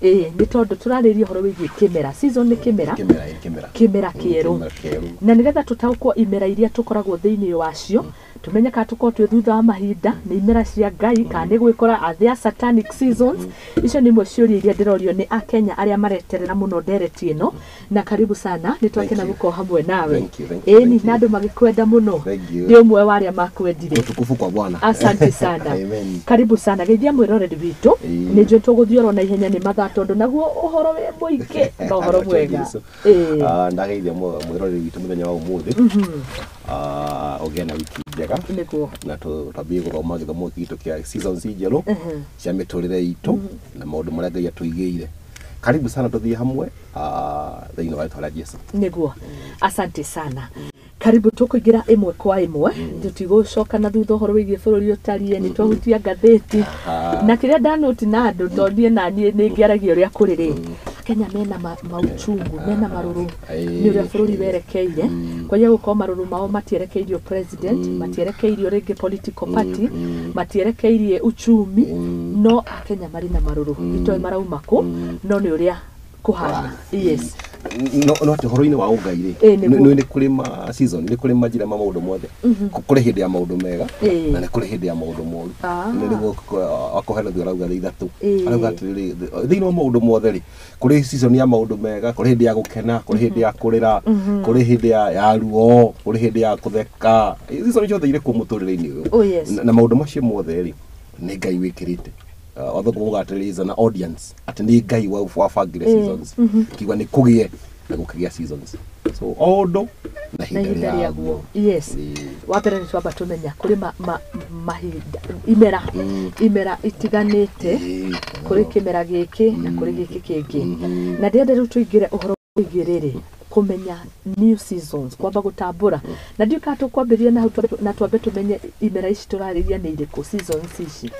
Ĩĩ, nĩ tondũ tũrarĩria ũhoro wĩgiĩ kĩmera. Season nĩ kĩmera. Kĩmera, ĩ, kĩmera. Kĩmera kĩerũ. Kĩmera kĩerũ. Na nĩgetha tũtaũkwo imera iria tũkoragwo thĩinĩ wacio, tũmenye kana tũkorwo twĩ thutha wa mahinda, nĩ imera cia Ngai kana nĩ gwĩkora, are there satanic seasons? Icio nĩ imwe ciũria iria ndĩrorio nĩ akenya arĩa mareterera mũno ndereti ĩno. Na karibu sana, nĩ twakena Thank you. gũkorwo hamwe nawe. Thank you, thank you, Ĩni, thank you. na andũ magĩkwenda mũno. Thank you. Ndĩ ũmwe wa arĩa makwendire. Utukufu kwa Bwana. Asante sana. Amen. Karibu sana, geithia mwĩroreri witũ. Nĩ njũĩ tũgũthiĩ oro na ihenya nĩ mathaa, tondũ naguo ũhoro wĩ mũingĩ na ũhoro mwega. Jesu. Ĩĩ. Ah, ndageithia mwĩroreri witũ mũthenya wa ũmũthĩ. Ah, ũgĩe na wiki njega. Nĩguo. Na twambie gũthoma gĩthomo gitũ kĩa seasons njerũ cia mĩtũrĩre itũ na maũndũ marĩa Ngai atũigĩire. Karibu sana, tũthiĩ hamwe, ah, thĩinĩ wa rĩtwa rĩa Jesu. Nĩguo, asante sana, karibu. Tũkũingĩra ĩmwe kwa ĩmwe, tũtigũcoka na thutha. Ũhoro wĩgiĩ bũrũri ũtariĩ nĩ twahutia ngathĩti na kĩrĩa ndanoti na andũ, tondũ niĩ na niĩ nĩ ngĩaragia ũrĩa kũrĩ rĩ. Kenya mena mauchungu, mena marũrũ nĩ ũrĩa bũrũri werekeire. Kwaya gũkorwo marũrũ mao matierekeirio president, matierekeirio rĩngĩ political party, matierekeirie uchumi, no akenya marĩ na marũrũ. Itoĩ marauma kũ, no nĩ ũrĩa kũhana, yes. No atĩ ũhoro-inĩ wa ũngai rĩ, Ĩĩ, nĩguo. nĩ kũrĩ ma season, nĩ kũrĩ majira ma maũndũ mothe. Kũrĩ hĩndĩ ya maũndũ mega na nĩ kũrĩ hĩndĩ ya maũndũ moru. Nĩ nĩguo akoherethio arauga nĩ ithatũ. Arauga atĩrĩrĩ, thĩinĩ wa maũndũ mothe rĩ, kũrĩ season ya maũndũ mega, kũrĩ hĩndĩ ya gũkena, kũrĩ hĩndĩ ya kũrĩra, kũrĩ hĩndĩ ya ruo, kũrĩ hĩndĩ ya kũtheka. Season ciothe irĩ kuo mũtũrĩre-inĩ ũyũ. Oh, yes. Na maũndũ macio mothe rĩ, nĩ Ngai wĩkĩrĩte. Watho kuga atĩrĩrĩ, is an audience atĩ nĩ Ngai wabangire seasons, kiuga nĩ kũgĩe na gũkĩgĩa seasons. So o ũndũ na Na ihinda ihinda rĩaguo. Rĩaguo, yes. Wa mbere nĩ twamba tũmenya kũrĩ mahinda, imera, imera itiganĩte. Kũrĩ kĩmera gĩkĩ na kũrĩ gĩkĩ kĩngĩ. Na ndĩrenda rĩu tũingĩre ũhoro wĩgiĩ rĩrĩ, kũmenya new seasons, kwamba gũtambũra. Na ndiũ kana tũkwambĩrĩria na hau na twambe tũmenye imera ici tũrarĩria nĩ irĩkũ, seasons ici.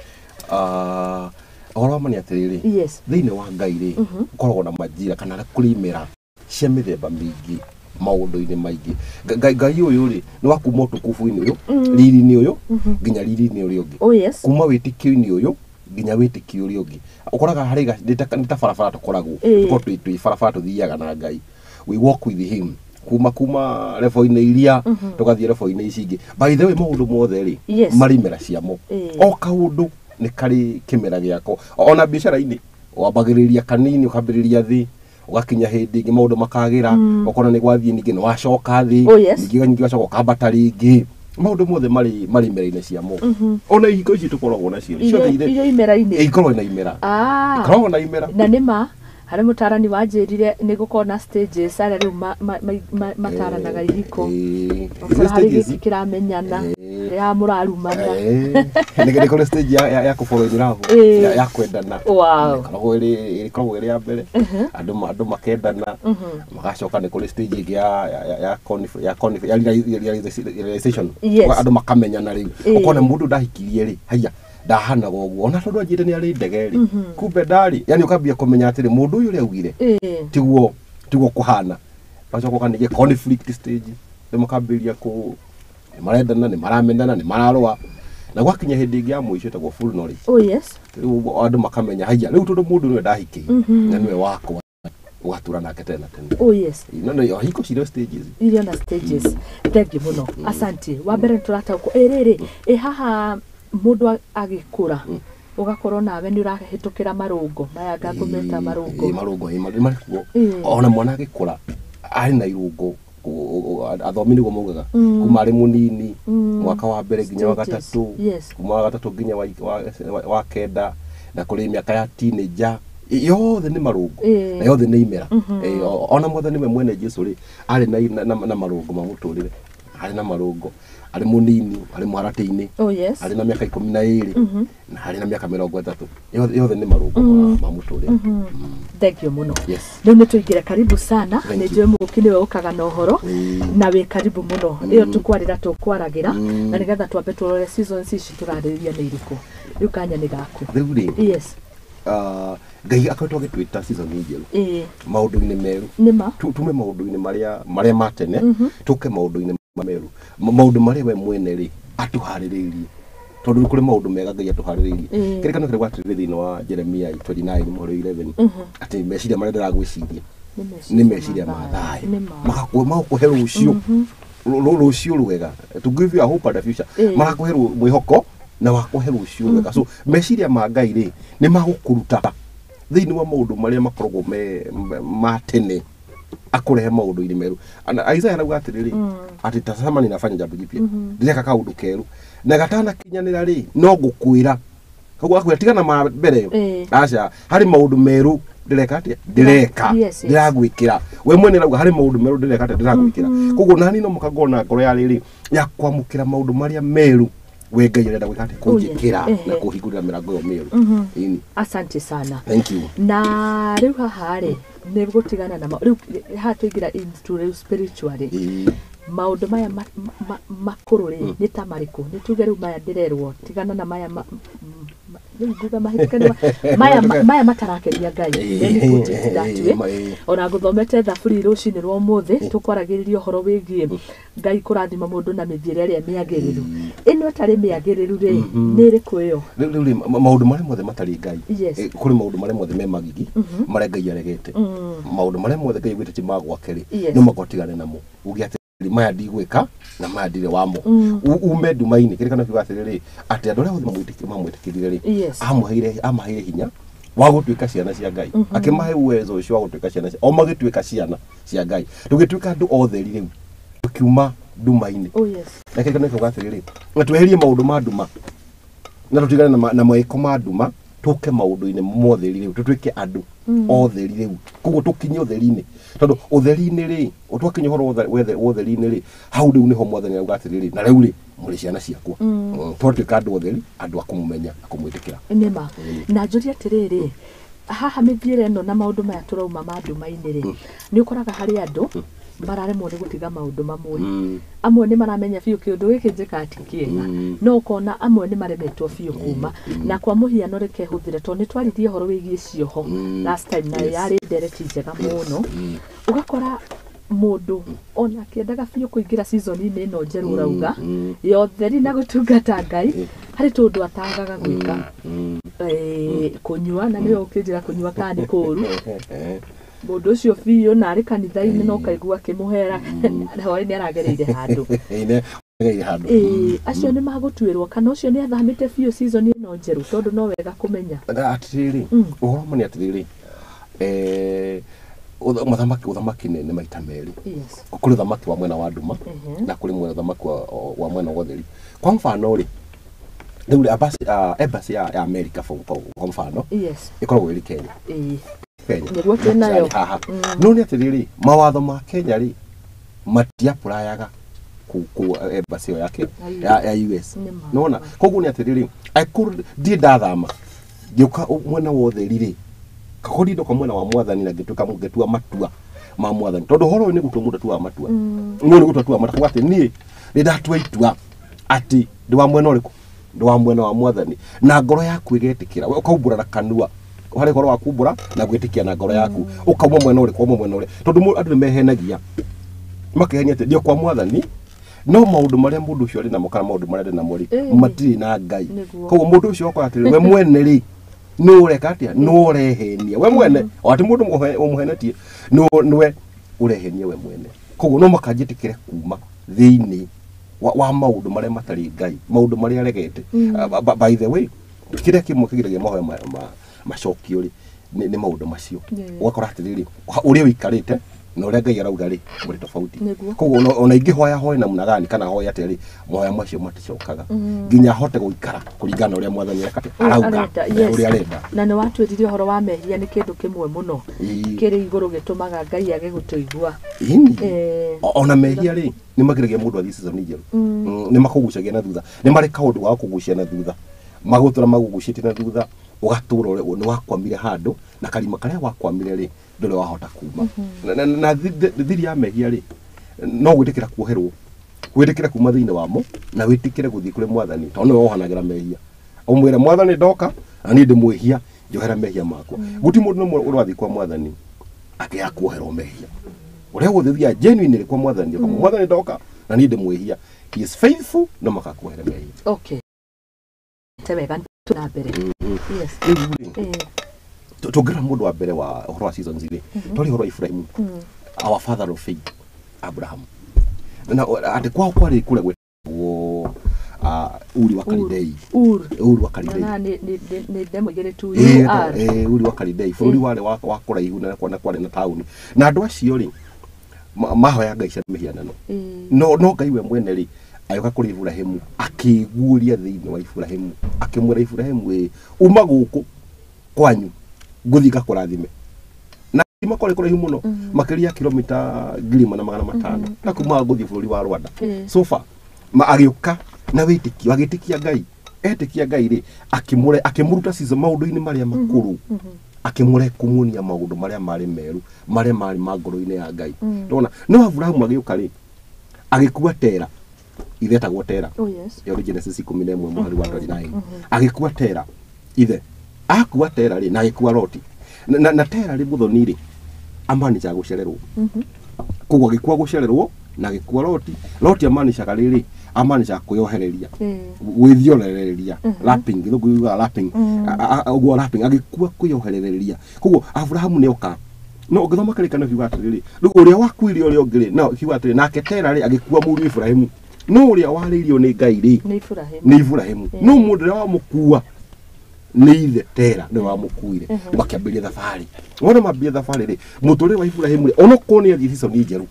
Ah, ũhoro wa ma nĩ atĩrĩrĩ, thĩinĩ wa Ngai rĩ, gũkoragwo na majira kana kũrĩ imera cia mĩthemba mĩingĩ maũndũ-inĩ maingĩ. Ngai ũyũ rĩ, nĩ wa kuma ũtukufu-inĩ ũyũ, riri-inĩ ũyũ nginya riri-inĩ ũrĩa ũngĩ, kuma wĩtĩkio-inĩ ũyũ nginya wĩtĩkio ũrĩa ũngĩ. Ũkoraga harĩ nĩ ta barabara tũkoragwo, tũkorwo twĩ barabara tũthiaga na Ngai. We walk with him kuma level-inĩ iria tũgathiĩ level-inĩ ici ingĩ. By the way, maũndũ mothe rĩ, marĩ imera ciamo. O kaũndũ nĩ karĩ kĩmera gĩako. Ona biacara-inĩ wambagĩrĩria kanini, ũkambĩrĩria thĩ, ũgakinya hĩndĩ ĩngĩ maũndũ makagĩra, ũkona nĩ gwathiĩ, ningĩ nĩ wacoka thĩ, ningĩ ũgacoka ũkambata rĩngĩ. Maũndũ mothe marĩ imera-inĩ ciamo. Ona ihiko ici tũkoragwo nacio ciothe irio imera-inĩ. Ikoragwo na imera. Ikoragwo na imera. Na nĩ ma harĩ mũtarani wanjĩrire nĩ gũkorwo na stages arĩa rĩu mataranaga ihiko. Ũkora harĩ gĩkĩ kĩramenyana, rĩrĩa mũrarumana. Nĩ kũrĩ stage ya kũ fall in love, ya kwendana. Ĩkoragwo ĩrĩ ya mbere, andũ makendana. Magacoka nĩ kũrĩ stage ĩngĩ ya realization. Andũ makamenyana rĩu. Ũkona mũndũ ndahikirie rĩ, haiya, ndahanaga ũguo, ona tondũ anjĩte nĩ arĩ ndege rĩ, kumbe ndarĩ. Yani ũkambia kũmenya atĩrĩ, mũndũ ũyũ ũrĩa augire tiguo kũhana. Gacoka ũkaningĩ conflict stage, nĩ makambĩrĩria kũ nĩ marendana, nĩ maramenana, nĩ mararũa, na gwakinya hĩndĩ ĩngĩ ya mũico ĩtagwo full knowledge. Rĩu andũ makamenya, haiya, rĩu tondũ mũndũ nĩwe ndahikĩire na nĩwe wakwa, ũgatura nake tene na tene. No hiko cirĩ stages. Irio na stages. Thank you mũno, asante. Wa mbere nĩ tũrataũkwo. Ĩ rĩrĩ, ĩ haha mũndũ agĩkũra, ũgakorwo nawe nĩ ũrahĩtũkĩra marũngo maya, ngakũmeta marũngo. Ĩ, marũngo ĩ, marĩ kuo. Ona mwana agĩkũra arĩ na irũngo. Athomi nĩguo maugaga, kuma arĩ mũnini, mwaka wa mbere nginya wa Stages. gatatũ, kuma wa gatatũ nginya wa kenda, na kũrĩ mĩaka ya teenager, yothe nĩ marũngo. Na yothe nĩ imera. Ona mwathani we mwene Jesu rĩ, arĩ na marũngo ma mũtũrĩre, arĩ na marũngo arĩ mũnini, arĩ mũharatĩ-inĩ, arĩ na mĩaka 12, na arĩ na mĩaka 30. Yothe nĩ marũngo ma mũtũrĩre. Thank you mũno. Rĩu nĩ tũingĩre. Karibu sana. Thank Nĩ you. njũĩ mũũki nĩwe ũkaga na ũhoro na wĩ karibu mũno. Ĩyo tũkwarĩra tũkwaragĩra na nĩgetha twambe tũrore seasons ici tũrarĩrĩria nĩ irĩkũ. Rĩu kanya nĩ gaku. Rĩu rĩ, Ngai akoretwo agĩtwĩta season njerũ, maũndũ-inĩ merũ. Nĩ ma. Tume maũndũ-inĩ marĩa ma tene, tũke maũndũ-inĩ meru, maũndũ marĩa we mwene rĩ atũharĩrĩirie. Tondũ nĩ kũrĩ maũndũ mega Ngai atũharĩrĩirie. Kĩrĩkanĩro kĩrĩa gwatĩrĩria thĩinĩ wa Jeremia 29 mũhari 11 atĩ meciria marĩa ndĩragwĩciria nĩ meciria ma thayũ, magakũhe rũciũ, rũciũ rwega, to give you a hope and a future, marakũhe mwĩhoko na wakũhe rũciũ rwega. So meciria ma Ngai rĩ nĩ magũkũruta thĩinĩ wa maũndũ marĩa makoragwo me ma tene, akũrehe maũndũ-inĩ merũ. Isaiah arauga atĩrĩrĩ, atĩ tazama ninafanya jambo jipya, ndĩreka kaũndũ keru na gatanakinyanĩra rĩ no ngũkwĩra. Koguo akwĩra tigana ma mbere, aca harĩ maũndũ merũ ndĩreka atĩa, ndĩreka ndĩragwĩkĩra we mwene. Arauga harĩ maũndũ merũ ndĩreka atĩa, ndĩragwĩkĩra. Koguo nani no mũka ngona ngoro ya rĩrĩ ya kwamũkĩra maũndũ marĩa merũ we Ngai arenda gwĩka atĩa, kũnjĩkĩra na kũhingũrĩra mĩrango ĩyo mĩerũ. Ĩni. Asante sana. Thank you. Na rĩu haha rĩ nĩ gũtigana na rĩu haha tũingĩra into rĩu spiritually, maũndũ maya makũrũ rĩ nĩ ta marĩkũ? Nĩ tuge rĩu maya ndĩrerwo tigana na maya, rĩu nguga mahĩtũke maya, maya matarakeria Ngai. Let me put it that way. Ona ngũthomete thaburi rũcinĩ rwa ũmũthĩ, tũkwaragĩrĩria ũhoro wĩgiĩ Ngai kũrathima mũndũ na mĩthiĩre ĩrĩa mĩagĩrĩru. Ĩno ĩtarĩ mĩagĩrĩru rĩ nĩ ĩrĩkũ ĩyo? Rĩu rĩ maũndũ marĩa mothe matarĩ Ngai, kũrĩ maũndũ marĩa mothe me magigi marĩa Ngai aregete, maũndũ marĩa mothe Ngai augĩte ti ma gwake rĩ, no magotigane namo, uge atĩ maya ndigwĩka na maya ndirĩ wamo, ume nduma-inĩ. Kĩrĩkanĩro kiuga atĩrĩrĩ, atĩ andũ arĩa othe mamwĩtĩkĩrire rĩ, amaheire hinya wa gũtuĩka ciana cia Ngai, akĩmahe uwezo ũcio wa gũtuĩka ciana cia, o magĩtuĩka ciana cia Ngai, tũgĩtuĩka andũ otheri rĩu tũkiuma nduma-inĩ. Na kĩrĩkanĩro kiuga atĩrĩrĩ, na tweherie maũndũ ma nduma na tũtigane na maĩko ma nduma, tũke maũndũ-inĩ motheri rĩu, tũtuĩke andũ otheri rĩu. Koguo tũkinye ũtheri-inĩ, tondũ ũtheri-inĩ rĩ, twakinya ũhoro wa ũtheri-inĩ rĩ, hau rĩu nĩho Mwathani arauga atĩrĩrĩ, na rĩu rĩ mũrĩ ciana ciakwa. Twatuĩka andũ otheri, andũ a kũmũmenya na kũmwĩtĩkĩra. Nĩma. Na njũrie atĩrĩrĩ, haha mĩthiĩre ĩno na maũndũ maya tũrauma ma nduma-inĩ rĩ, nĩ ũkoraga harĩ andũ mararemwo nĩ gũtiga maũndũ mamwe. Amwe nĩ maramenya biũ kĩũndũ gĩkĩ njĩkaga ti kĩega, no ũkona amwe nĩ maremetwo biũ kuma. Na kwa mũhiano reke hũthĩre, tondũ nĩ twaririe ũhoro wĩgiĩ cioho last time, na yarĩ ndereti njega mũno. Ũgakora mũndũ ona akĩendaga biũ kũingĩra season-inĩ ĩno njerũ ũrauga ya ũtheri na gũtungata Ngai, harĩ tũndũ atagaga gwĩka, kũnyua, na nĩwe ũkĩnjĩra kũnyua kana nĩ kũũru. Mũndũ ũcio biũ na arĩ kanitha-inĩ no kaigua akĩmũhera hwaĩ nĩ aragereire handũ. Acio nĩ magũtuĩrwo kana ũcio nĩ athamĩte biũ season ĩno njerũ, tondũ no wega kũmenya atĩrĩrĩ, ũhoro ma nĩ atĩrĩrĩ, ũthamaki nĩ maita merĩ. Kũrĩ ũthamaki wa mwena wa nduma na kũrĩ ũthamaki wa mwena wa ũtheri. Kwa mfano rĩ, rĩu embassy ya America kwa mfano ĩkoragwo ĩrĩ Kenya. Nĩguo twĩnayo. No nĩ atĩrĩrĩ, mawatho ma Kenya rĩ matiapurayaga ku embassy ĩyo yake ya US. Nona koguo nĩ atĩrĩrĩ, angĩkorwo ndirĩ ndathama ngĩũka mwena wa ũtheri rĩ, kakori ndoka mwena wa Mwathani na ngĩtuĩka ngĩtua matua ma Mwathani, tondũ ũhoro ũyũ nĩ gũtua mũndũ atuaga matua. No nĩ gũtua atuaga matua atĩ niĩ nĩ ndatua itua atĩ ndĩ wa mwena ũrĩkũ, ndĩ wa mwena wa Mwathani, na ngoro yaku ĩgetĩkĩra, we ũkaumbũra na kanua, harĩ ũhoro wa kumbũra na gwĩtĩkia na ngoro yaku, ũkauma mwena ũrĩkũ, wauma mwena ũrĩa, tondũ andũ nĩ mehenagia, makehenia atĩ ndio kwa Mwathani, no maũndũ marĩa mũndũ ũcio arĩ namo kana maũndũ marĩa arĩ namo rĩ matirĩ na Ngai. Koguo mũndũ ũcio akora atĩrĩ, we mwene rĩ nĩ ũreka atĩa, nĩ ũrehenia we mwene, o atĩ mũndũ ũmũhenetie nĩwe ũrehenia we mwene. Koguo no makanjĩtĩkĩre kuma thĩinĩ wa maũndũ marĩa matarĩ Ngai, maũndũ marĩa aregete. By the way, kĩrĩa kĩmwe kĩgiragia mahoya macokio rĩ nĩ maũndũ macio. Ũgakora atĩrĩrĩ, ũrĩa ũikarĩte na ũrĩa Ngai arauga rĩ mũrĩ tofauti. Koguo ona ingĩhoya hoye namna gani kana hoye atĩa rĩ, mahoya macio maticokaga nginya ahote gũikara kũringana na ũrĩa Mwathani arauga, ũrĩa arenda. Na nĩ watwĩrire ũhoro wa mehia nĩ kĩndũ kĩmwe mũno kĩrĩ igũrũ gĩtũmaga Ngai age gũtũigua. Ona mehia rĩ nĩ magiragia mũndũ athiĩ season njerũ, nĩ makũgucagia na thutha, nĩ marĩ kaũndũ ga kũgucia na thutha, magũtũra magũgucĩtie na thutha, ũgatũra ũrĩa nĩ wakwamire handũ, na karima karĩa wakwamire rĩ ndũrĩ wahota kuma. Na thiri ya mehia rĩ no gwĩtĩkĩra kuoherwo, gwĩtĩkĩra kuma thĩinĩ wamo, na wĩtĩkĩre gũthiĩ kũrĩ Mwathani, tondũ nĩwe wohanagĩra mehia. Ũmwĩre Mwathani ndoka na niĩ ndĩmwĩhia, njohera mehia makwa. Gũtirĩ mũndũ n'ũmwe ũrathiĩ kwa Mwathani akĩaga kuoherwo mehia. Ũrĩa wothe ũthiaga genuinely kwa Mwathani, ũkamwĩra Mwathani ndoka na niĩ ndĩmwĩhia, he is faithful no makakuohera mehia. Okay. Wega na mbere. Yes. Tũngĩra mũndũ wa mbere wa ũhoro wa seasons rĩ, twarĩ ũhoro wa Ibrahim, our father of faith, Abraham. Na atĩ kwao kwarĩ kũrĩa gwetagwo Uri wa Kalidei. Uri wa Kalidei. Na nĩ ndemwa igĩrĩ tu UR. Uri wa Kalidei, bũrũri warĩ wa kũraihu na kwarĩ na taũni. Na andũ acio rĩ mahoya ngai cia mĩhianano. No Ngai we mwene rĩ agĩũka kũrĩ Ibrahimu akĩguũria thĩinĩ wa Ibrahimu, akĩmwĩra Ibrahimu, uma gũkũ kwanyu ngũthiĩ ngakũrathime. Na kuma kwarĩ kũraihu mũno, makĩria kilomita 1500 na kuma ngũthiĩ bũrũri wa Rwanda. So far agĩũka na wĩtĩkio, agĩtĩkia Ngai, etĩkia Ngai rĩ akĩmũruta cizo maũndũ-inĩ marĩa makũrũ, akĩmũre kũmuonia maũndũ marĩa marĩ meru, marĩa marĩ ma ngoro-inĩ ya Ngai. Ndona no Abrahamu agĩũka rĩ agĩkua Tera, ithe etagwo Tera. Oh yes. Yo Genesis 11 mũhari wa 29. Agĩkua Tera ithe, akua Tera rĩ na agĩkua Loti. Na Tera rĩ mũthoni rĩ amaanishaga gũcererwo. Koguo agĩkua gũcererwo na agĩkua Loti. Loti amaanishaga rĩrĩ, amaanishaga kwĩyohereria, gwĩthiorereria, lapping, gĩthũngũ yugaga lapping, ũguo lapping, agĩkua kwĩyohereria. Koguo Abrahamu nĩ oka. No ũngĩthoma kĩrĩkanĩro kiuga atĩrĩrĩ, rĩu ũrĩa wakuire ũrĩa ũngĩ rĩ, no kiuga atĩrĩ, nake Tera rĩ agĩkua mũriũ Ibrahimu. No ũrĩa warĩirio nĩ Ngai rĩ nĩ Ibrahimu. No mũndũ ũrĩa wamũkua nĩ ithe Tera, nĩwe wamũkuire. Makĩambĩrĩria thabarĩ. Wona mambĩrĩria thabarĩ rĩ, mũtũrĩre wa Ibrahimu rĩ, onokorwo nĩ athiĩ season njerũ,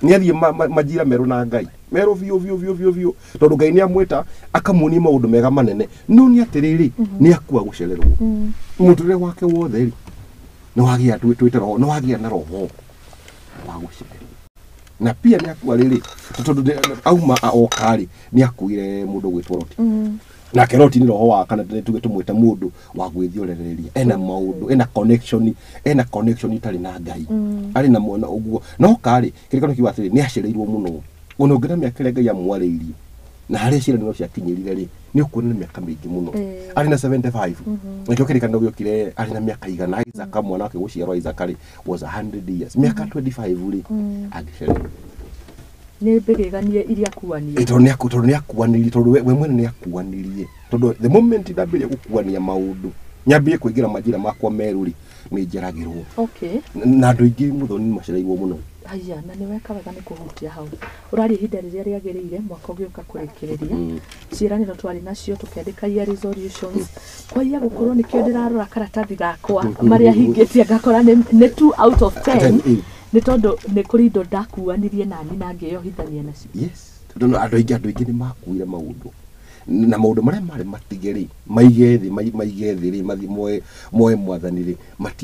nĩ athiĩ majira merũ na Ngai, merũ biũ biũ biũ biũ biũ, tondũ Ngai nĩ amwĩta akamuonia maũndũ mega manene. No nĩ atĩrĩrĩ, nĩ akua gũcererwo. Mũtũrĩre wake wothe rĩ nĩ wagĩa twĩte roho, nĩ wagĩa na roho wa gũcererwo. Na pia nĩ akua rĩrĩ, tondũ auma oka rĩ nĩ akuire mũndũ gwĩtwo Loti. Nake Loti nĩ roho wa kana tuge tũmwĩte mũndũ wa gwĩthiorereria, ena maũndũ, ena connection itarĩ na Ngai, arĩ na mwena ũguo. No karĩ kĩrĩkanĩro kiuga atĩrĩ, nĩ acereirwo mũno. Ona ũngĩra mĩaka ĩrĩa Ngai amwarĩirie na harĩa ciĩranĩro ciakinyĩrire rĩ, nĩ ũkuona nĩ mĩaka mĩingĩ mũno. Arĩ na 75. Nakĩo kĩrĩkanĩro gĩokire arĩ na mĩaka 100. Isaka mwana wake gũciarwo Isaka rĩ was 100 years. Mĩaka 25 rĩ angĩcererwo. Nĩ mbĩgĩganie iria akuanirie. Tondũ nĩ akuanirie, tondũ we mwene nĩ akuanirie. Tondũ the moment ndambĩrĩria gũkuania maũndũ, nyambie kũingĩra majira makwa merũ rĩ, nĩ njeragĩrwo. Okay. Na andũ aingĩ mũthoni macereirwo mũno. Haya, na nĩ weka wega nĩ kũhutia hau. Ũraria ihinda rĩrĩa rĩagĩrĩire mwaka ũgĩũka kũrĩkĩrĩria. Ciĩranĩro twarĩ nacio tũkĩandĩka year resolutions. Kwaiya gũkorwo nĩkĩo ndĩrarora karatathi gakwa marĩa hingĩtie ngakora nĩ 2 out of 10. Nĩ tondũ nĩ kũrĩ indo ndakuanirie nani na ngĩyohithania nacio. Yes. Tondũ andũ aingĩ nĩ makuire maũndũ. Na maũndũ marĩa marĩ matige rĩ, maige thĩ, maige thĩ rĩ, mathiĩ moe mwathani rĩ,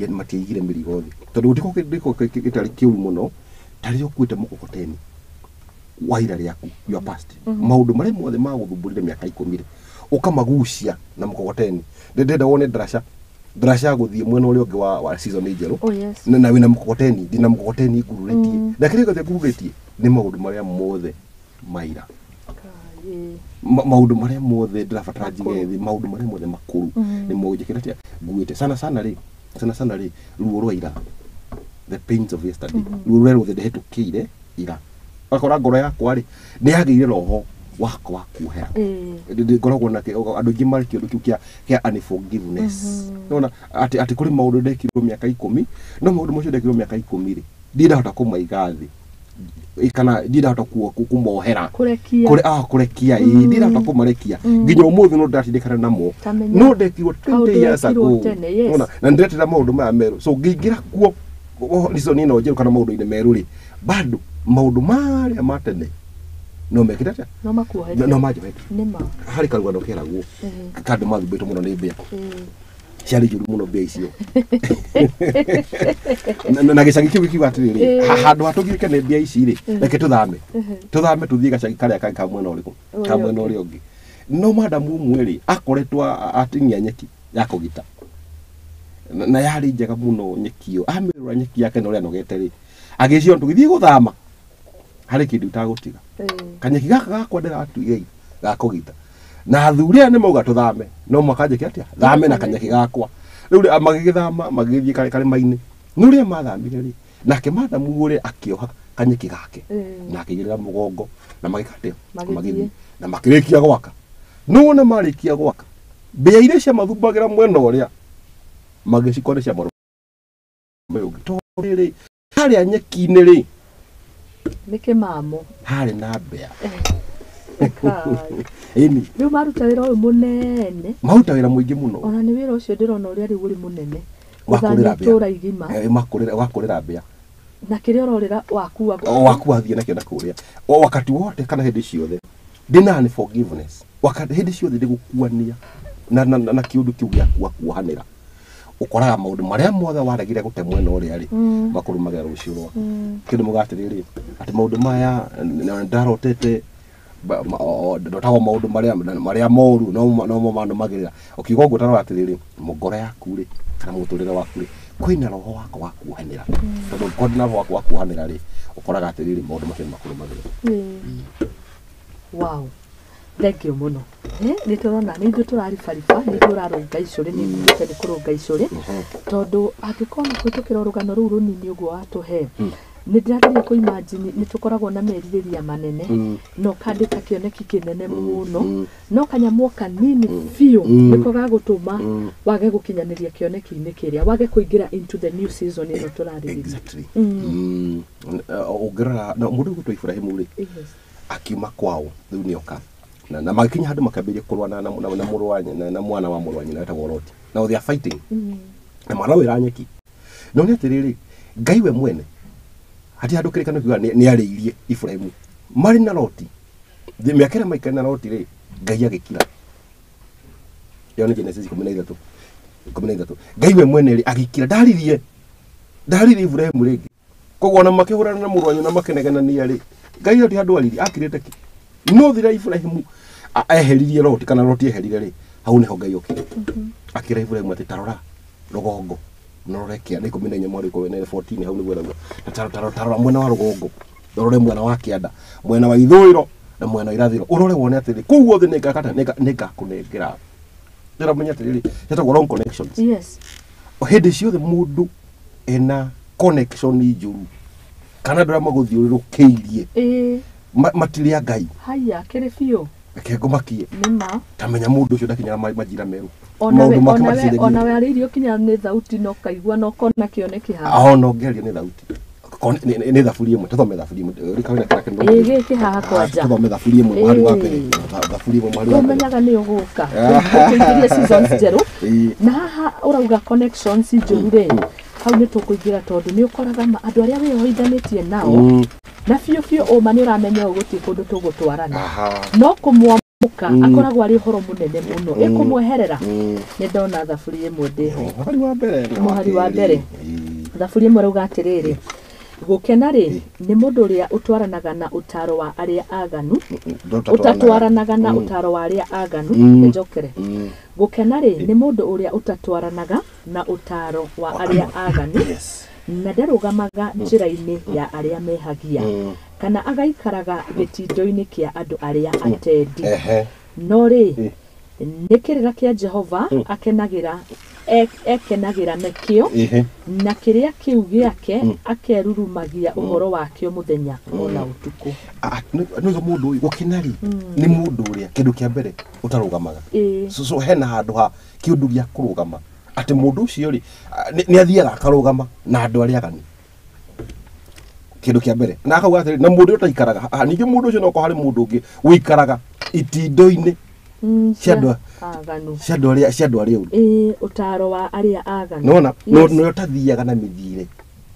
matiaigire mĩrigo thĩ. Tondũ gũtirĩ gĩtarĩ kĩũru mũno, tarĩ ũkuĩte mũkokoteni wa ira rĩaku, your past. Maũndũ marĩa mothe magũthumbũrire mĩaka 10 rĩ, ũkamagucia na mũkokoteni. Ndĩrenda wone ndaraca gũthiĩ mwena ũrĩa ũngĩ wa season njerũ. Oh yes. Na wĩna mũkokoteni, ndina mũkokoteni ngururĩtie. Na kĩrĩa gĩothe ngururĩtie nĩ maũndũ marĩa mothe maira. Maũndũ marĩa mothe ndĩrabatara njige thĩ, maũndũ marĩa mothe makũrũ nĩ mo njĩkĩra atĩa nguĩte. Sana sana rĩ ruo rwa ira, the pains of yesterday, ruo rũrĩa ruothe ndĩhetũkĩire ira. Ũgakora ngoro yakwa rĩ nĩ yagĩire roho wakwa wa kuohera. Ngoragwo na andũ aingĩ marĩ kĩũndũ kĩu kĩa unforgiveness. Nĩwona atĩ kũrĩ maũndũ ndekirwo mĩaka 10, no maũndũ macio ndekirwo mĩaka 10 rĩ, ndirĩ ndahota kũmaiga thĩ, kana ndirĩ ndahota kũmohera, kũrekia, ndirĩ ndahota kũmarekia nginya ũmũthĩ, no ndĩratindĩkana namo. No ndekirwo 20 years ago. Nĩwona, na ndĩretera maũndũ maya merũ. So ngĩingĩra kuo season ĩno njerũ kana maũndũ-inĩ merũ rĩ, bado maũndũ marĩa ma tene no mekĩte atĩa? No makuohete. No manjohete. Nĩma. Harĩ karugano keragwo kandũ mathumbĩtwo mũno nĩ mbĩa. Ciarĩ njũru mũno mbĩa icio. Na gĩcagi kĩu gĩkiuga atĩrĩrĩ, handũ ha tũgirĩke nĩ mbĩa ici rĩ, reke tũthame. Tũthame tũthiĩ gacagi karĩa kangĩ ka mwena ũrĩkũ? Ka mwena ũrĩa ũngĩ. No madamu ũmwe rĩ, akoretwo atinia nyeki ya kũgita. Na yarĩ njega mũno nyeki ĩyo. Amĩrora nyeki yake na ũrĩa anogete rĩ, agĩciria tũgĩthiĩ gũthama harĩ kĩndũ itagũtiga. Kanyeki gaka gakwa ndĩratuire gakũgita. Na athuri aya nĩ mauga tũthame, no mũhaka njĩke atĩa? Thame na kanyeki gakwa. Rĩu magĩgĩthama magĩgĩthiĩ karĩma-inĩ. Nĩ ũrĩa mathamire rĩ, nake madamu ũrĩa akĩoha kanyeki gake na akĩigĩrĩra mũgongo na magĩka atĩa? Magĩthiĩ na makĩrĩkia gwaka. No wona marĩkia gwaka, Mbĩa iria ciamathumbagĩra mwena ũrĩa magĩcikora cia marũmĩrĩra tondũ rĩrĩ harĩa nyeki-inĩ rĩ nĩ kĩmamo harĩ na mbĩa. Kai. Ĩni Rĩu maruta wĩra ũyũ mũnene maruta wĩra mũingĩ mũno ona nĩ wĩra ũcio ndĩrona ũrĩa rĩu ũrĩ mũnene Wa gũthamia kũrĩra mbĩa. itũũra igima Wa kũrĩra mbĩa na kĩrĩa ũrorĩra wakua o waku wathiĩ nakĩo na kũrĩa o wakati wote kana hĩndĩ ciothe ndĩna nĩ forgiveness wakati hĩndĩ ciothe ndĩgũkuania na kĩũndũ kĩu gĩa kuohanĩra ũkoraga maũndũ marĩa mothe waregire gũte mwena ũrĩa rĩ makũrũmagĩra rũciũ rwaku. Kĩndũ muga atĩrĩrĩ atĩ maũndũ maya ndarotete ndotagwo maũndũ marĩa moru no mo manũmagĩrĩra ũkiuga ũguo tarora atĩrĩrĩ ngoro yaku rĩ kana mũtũrĩre waku rĩ kwĩna roho wako wa kuohanĩra tondũ ũngĩkorwo ndĩna roho waku wa kuohanĩra rĩ ũkoraga atĩrĩrĩ maũndũ macio nĩ makũrũmagĩrĩra. Wow, thank you mũno. Nĩ tũrona nĩ ithuĩ tũraribariba nĩ ithuĩ ũrarũnga icũrĩ nĩ ngugĩte nĩ kũrũnga icũrĩ tondũ angĩkorwo nĩ kũhĩtũkĩra rũgano rũu rũnini ũguo watũhe nĩ ndĩrageria kũ imagine nĩ tũkoragwo na merirĩria manene na ũkandĩka kĩoneki kĩnene mũno no kanyamũ kanini biũ nĩko gagũtũma wage gũkinyanĩria kĩoneki-inĩ kĩrĩa wage kũingĩra into the new season ĩno tũrarĩrĩria. Exactly. Ũngĩrora na mũndũ ũgwĩtwo Ibrahimu rĩ akiuma kwao rĩu nĩoka na magĩkinya handũ makĩambĩrĩria kũrũa na mũrũ wa nyina na mwana wa mũrũ wa nyina wetagwo Loti. Now they are fighting na mwana wĩra nyeki no nĩ atĩrĩrĩ Ngai we mwene hatirĩ handũ kĩrĩkanĩro kiugaga nĩ arĩirie Ibrahimu marĩ na Loti mĩaka ĩrĩa maikarire na Loti rĩ Ngai agĩkira. Ĩyo nĩ Genesis 13 13. Ngai we mwene rĩ agĩkira ndaririe Ibrahimu rĩngĩ koguo ona makĩhũrana na mũrũ wa nyina makĩnegenania rĩ Ngai hatirĩ handũ aririe akirĩte ki no thira Ibrahimu eheririe Loti kana Loti eherire rĩ hau nĩho Ngai okire akĩra Ibrahimu atĩ tarora rũgongo norore kĩanda 14 mweri 14 hau nĩguo ĩrauga tarora mwena wa rũgongo ũrore mwena wa kĩanda mwena wa ithũĩro na mwena wa irathĩro ũrore wone atĩrĩ kũu guothe nĩngakata nĩngakũnengera ndĩramenya atĩrĩrĩ ciĩtagwo wrong connections. Yes. Hĩndĩ ciothe mũndũ ena connection njũru kana andũ arĩa magũthiũrũrũkĩirie matirĩ a Ngai haya kĩrĩ biũ reke ngũmakie nĩma tamenya mũndũ ũcio ndakinyaga majira merũ onawe arĩirie ũkinya nĩ thauti no kaigua no kona kĩoneki haha ona ũngĩaria nĩ thauti nĩ thaburi ĩmwe tũthome thaburi ĩmwe ĩĩ gĩkĩ haha kwanja tũthome thaburi ĩmwe mũhari wa mbere thaburi ĩmwe mũhari wa mbere ũmenyaga nĩ ũgũka tũingĩrie seasons njerũ na haha ũrauga connections njũru rĩ hau nĩ tũkũingĩra tondũ nĩ ũkoraga andũ arĩa wĩyohithanĩtie nao na biũ biũ ũma nĩ ũramenya ũũ gũtirĩ kũndũ tũgũtwarana no kũmwamũka akoragwo arĩ ũhoro mũnene mũno ĩkũmweherera nĩ ndona thaburi ĩmwe ndĩho mũhari wa mbere mũhari wa mbere thaburi ĩmwe rauga atĩrĩrĩ gũkena rĩ nĩ mũndũ ũrĩa ũtwaranaga na ũtaro wa arĩa aganu ũtatwaranaga na ũtaro wa arĩa aganu njokere gũkena rĩ nĩ mũndũ ũrĩa ũtatwaranaga na ũtaro wa arĩa aganu na ndarũgamaga njĩra-inĩ ya arĩa mehagia kana agaikaraga gĩtindo-inĩ kĩa andũ arĩa atendi no rĩ nĩ kĩrĩra kĩa Jehova akenagĩra ekenagĩra nakĩo na kĩrĩa kĩu gĩake akerurumagia ũhoro wakĩo mũthenya ona ũtukũ. Nĩuga mũndũ ũyũ gũkena rĩ nĩ mũndũ ũrĩa kĩndũ kĩa mbere ũtarũgamaga so hena handũ ha kĩũndũ gĩa kũrũgama atĩ mũndũ ũcio rĩ nĩ athiaga akarũgama na andũ arĩa aganu kĩndũ kĩa mbere na akauga atĩrĩ na mũndũ ũyũ ũtaikaraga ningĩ mũndũ ũcio no okorwo harĩ mũndũ ũngĩ ũikaraga itindo-inĩ cia andũ arĩa ũru ũtaro wa arĩa aganu nĩwona nĩwe ũtathiaga na mĩthiĩre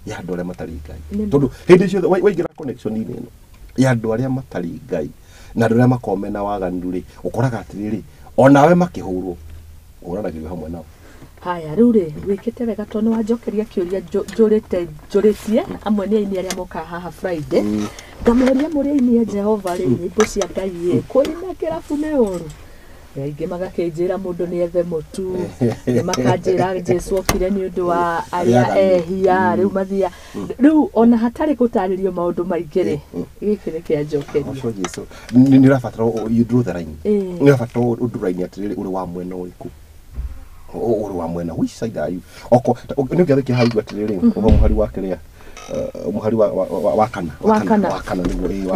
ya andũ arĩa matarĩ Ngai tondũ hĩndĩ ciothe waingĩra connection-inĩ ĩno ya andũ arĩa matarĩ Ngai na andũ arĩa makoragwo mena waganu rĩ ũkoraga atĩrĩrĩ onawe makĩhũrwo ũhũranagĩrio hamwe nao. Haya rĩu rĩ wĩkĩte wega tondũ nĩwanjokeria kĩũria njũrĩtie amwe nĩ aini arĩa mokaga haha Friday ngamoria mũrĩ aini a Jehova rĩ nyĩmbo cia Ngai ĩ kũina kĩrabu nĩ ũru aingĩ magakĩnjĩra mũndũ nĩ ethe mũtu nĩ makanjĩra Jesu okire nĩ ũndũ wa arĩa ehia rĩu mathia rĩu ona hatarĩ gũtarĩrio maũndũ maingĩ rĩ gĩkĩ nĩ kĩanjokeria. Ũcio Jesu nĩ ũrabatara you draw the line nĩ ũrabatara ũdraw line atĩrĩrĩ ũrĩ wa mwena ũrĩkũ ũrĩ wa mwena which side are you oko nĩ ũngĩathĩkia hau atĩrĩrĩ ũhoro mũhari wa kĩrĩa mũhari wa kana wa kana nĩguo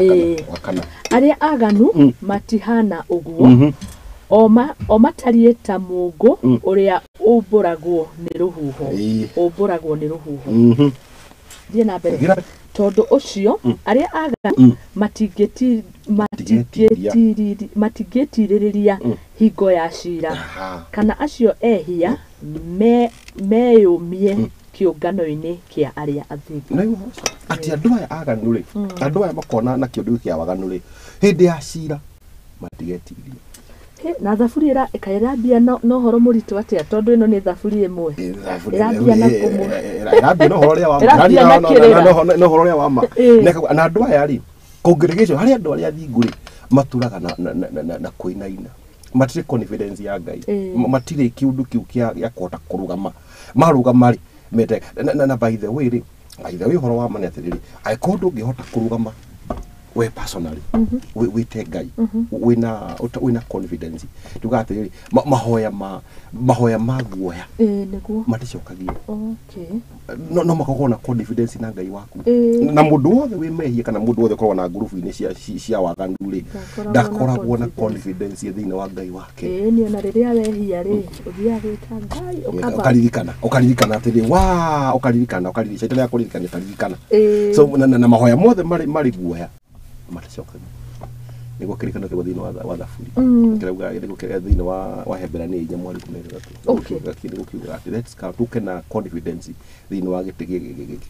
wa kana arĩa aganu matihana ũguo O matariĩ ta mũũngũ ũrĩa ũmbũragwo nĩ rũhuho. Ũmbũragwo nĩ rũhuho. Thiĩ na mbere. Tondũ ũcio arĩa aganu matingĩtirĩrĩria hingo ya cira, kana acio ehia meyũmie kĩũngano-inĩ kĩa arĩa athingu. Atĩ andũ aya aganu rĩ, andũ aya makona na kĩũndũ kĩa waganu rĩ, hĩndĩ ya cira matigetiria. Na thaburi ĩrambia na ũhoro mũritũ atĩa, tondũ ĩno nĩ thaburi ĩmwe ĩrambia na ĩrambia na ũhoro ũrĩa wa ma, na ũhoro ũrĩa wa ma. Na andũ aya rĩ, congregation harĩa andũ arĩa athingu rĩ maturaga na kũinaina, matirĩ confidence ya Ngai, matirĩ kĩũndũ kĩu kĩa kũhota kũrũgama, marũgama rĩ mete na by the way rĩ, by the way ũhoro wa ma nĩ atĩrĩrĩ, angĩkorwo ndũngĩhota kũrũgama we personally, wĩte Ngai wĩna confidence, tuga atĩrĩrĩ, mahoya ma guoya nĩguo maticokagio. No makorwo na confidence na Ngai waku. Na mũndũ wothe wĩ mehia kana mũndũ wothe ũkoragwo na ngurubu-inĩ cia waganu rĩ, ndakoragwo na confidence thĩinĩ wa Ngai wake. Nĩ ona rĩrĩa wehia rĩ, ũthiaga gwĩta Ngai ũkaririkana atĩrĩ, wa ũkaririkana shaitani akũririkania ũkaririkana. So na mahoya mothe marĩ guoya maticokagio. Nĩguo kĩririkano kĩmwe thĩinĩ wa thaburi kĩrauga, nĩguo kĩrĩa thĩinĩ wa Hebrania 4:13 nĩguo kiugaga atĩ let's come tũke na confidence thĩinĩ wa gĩtĩ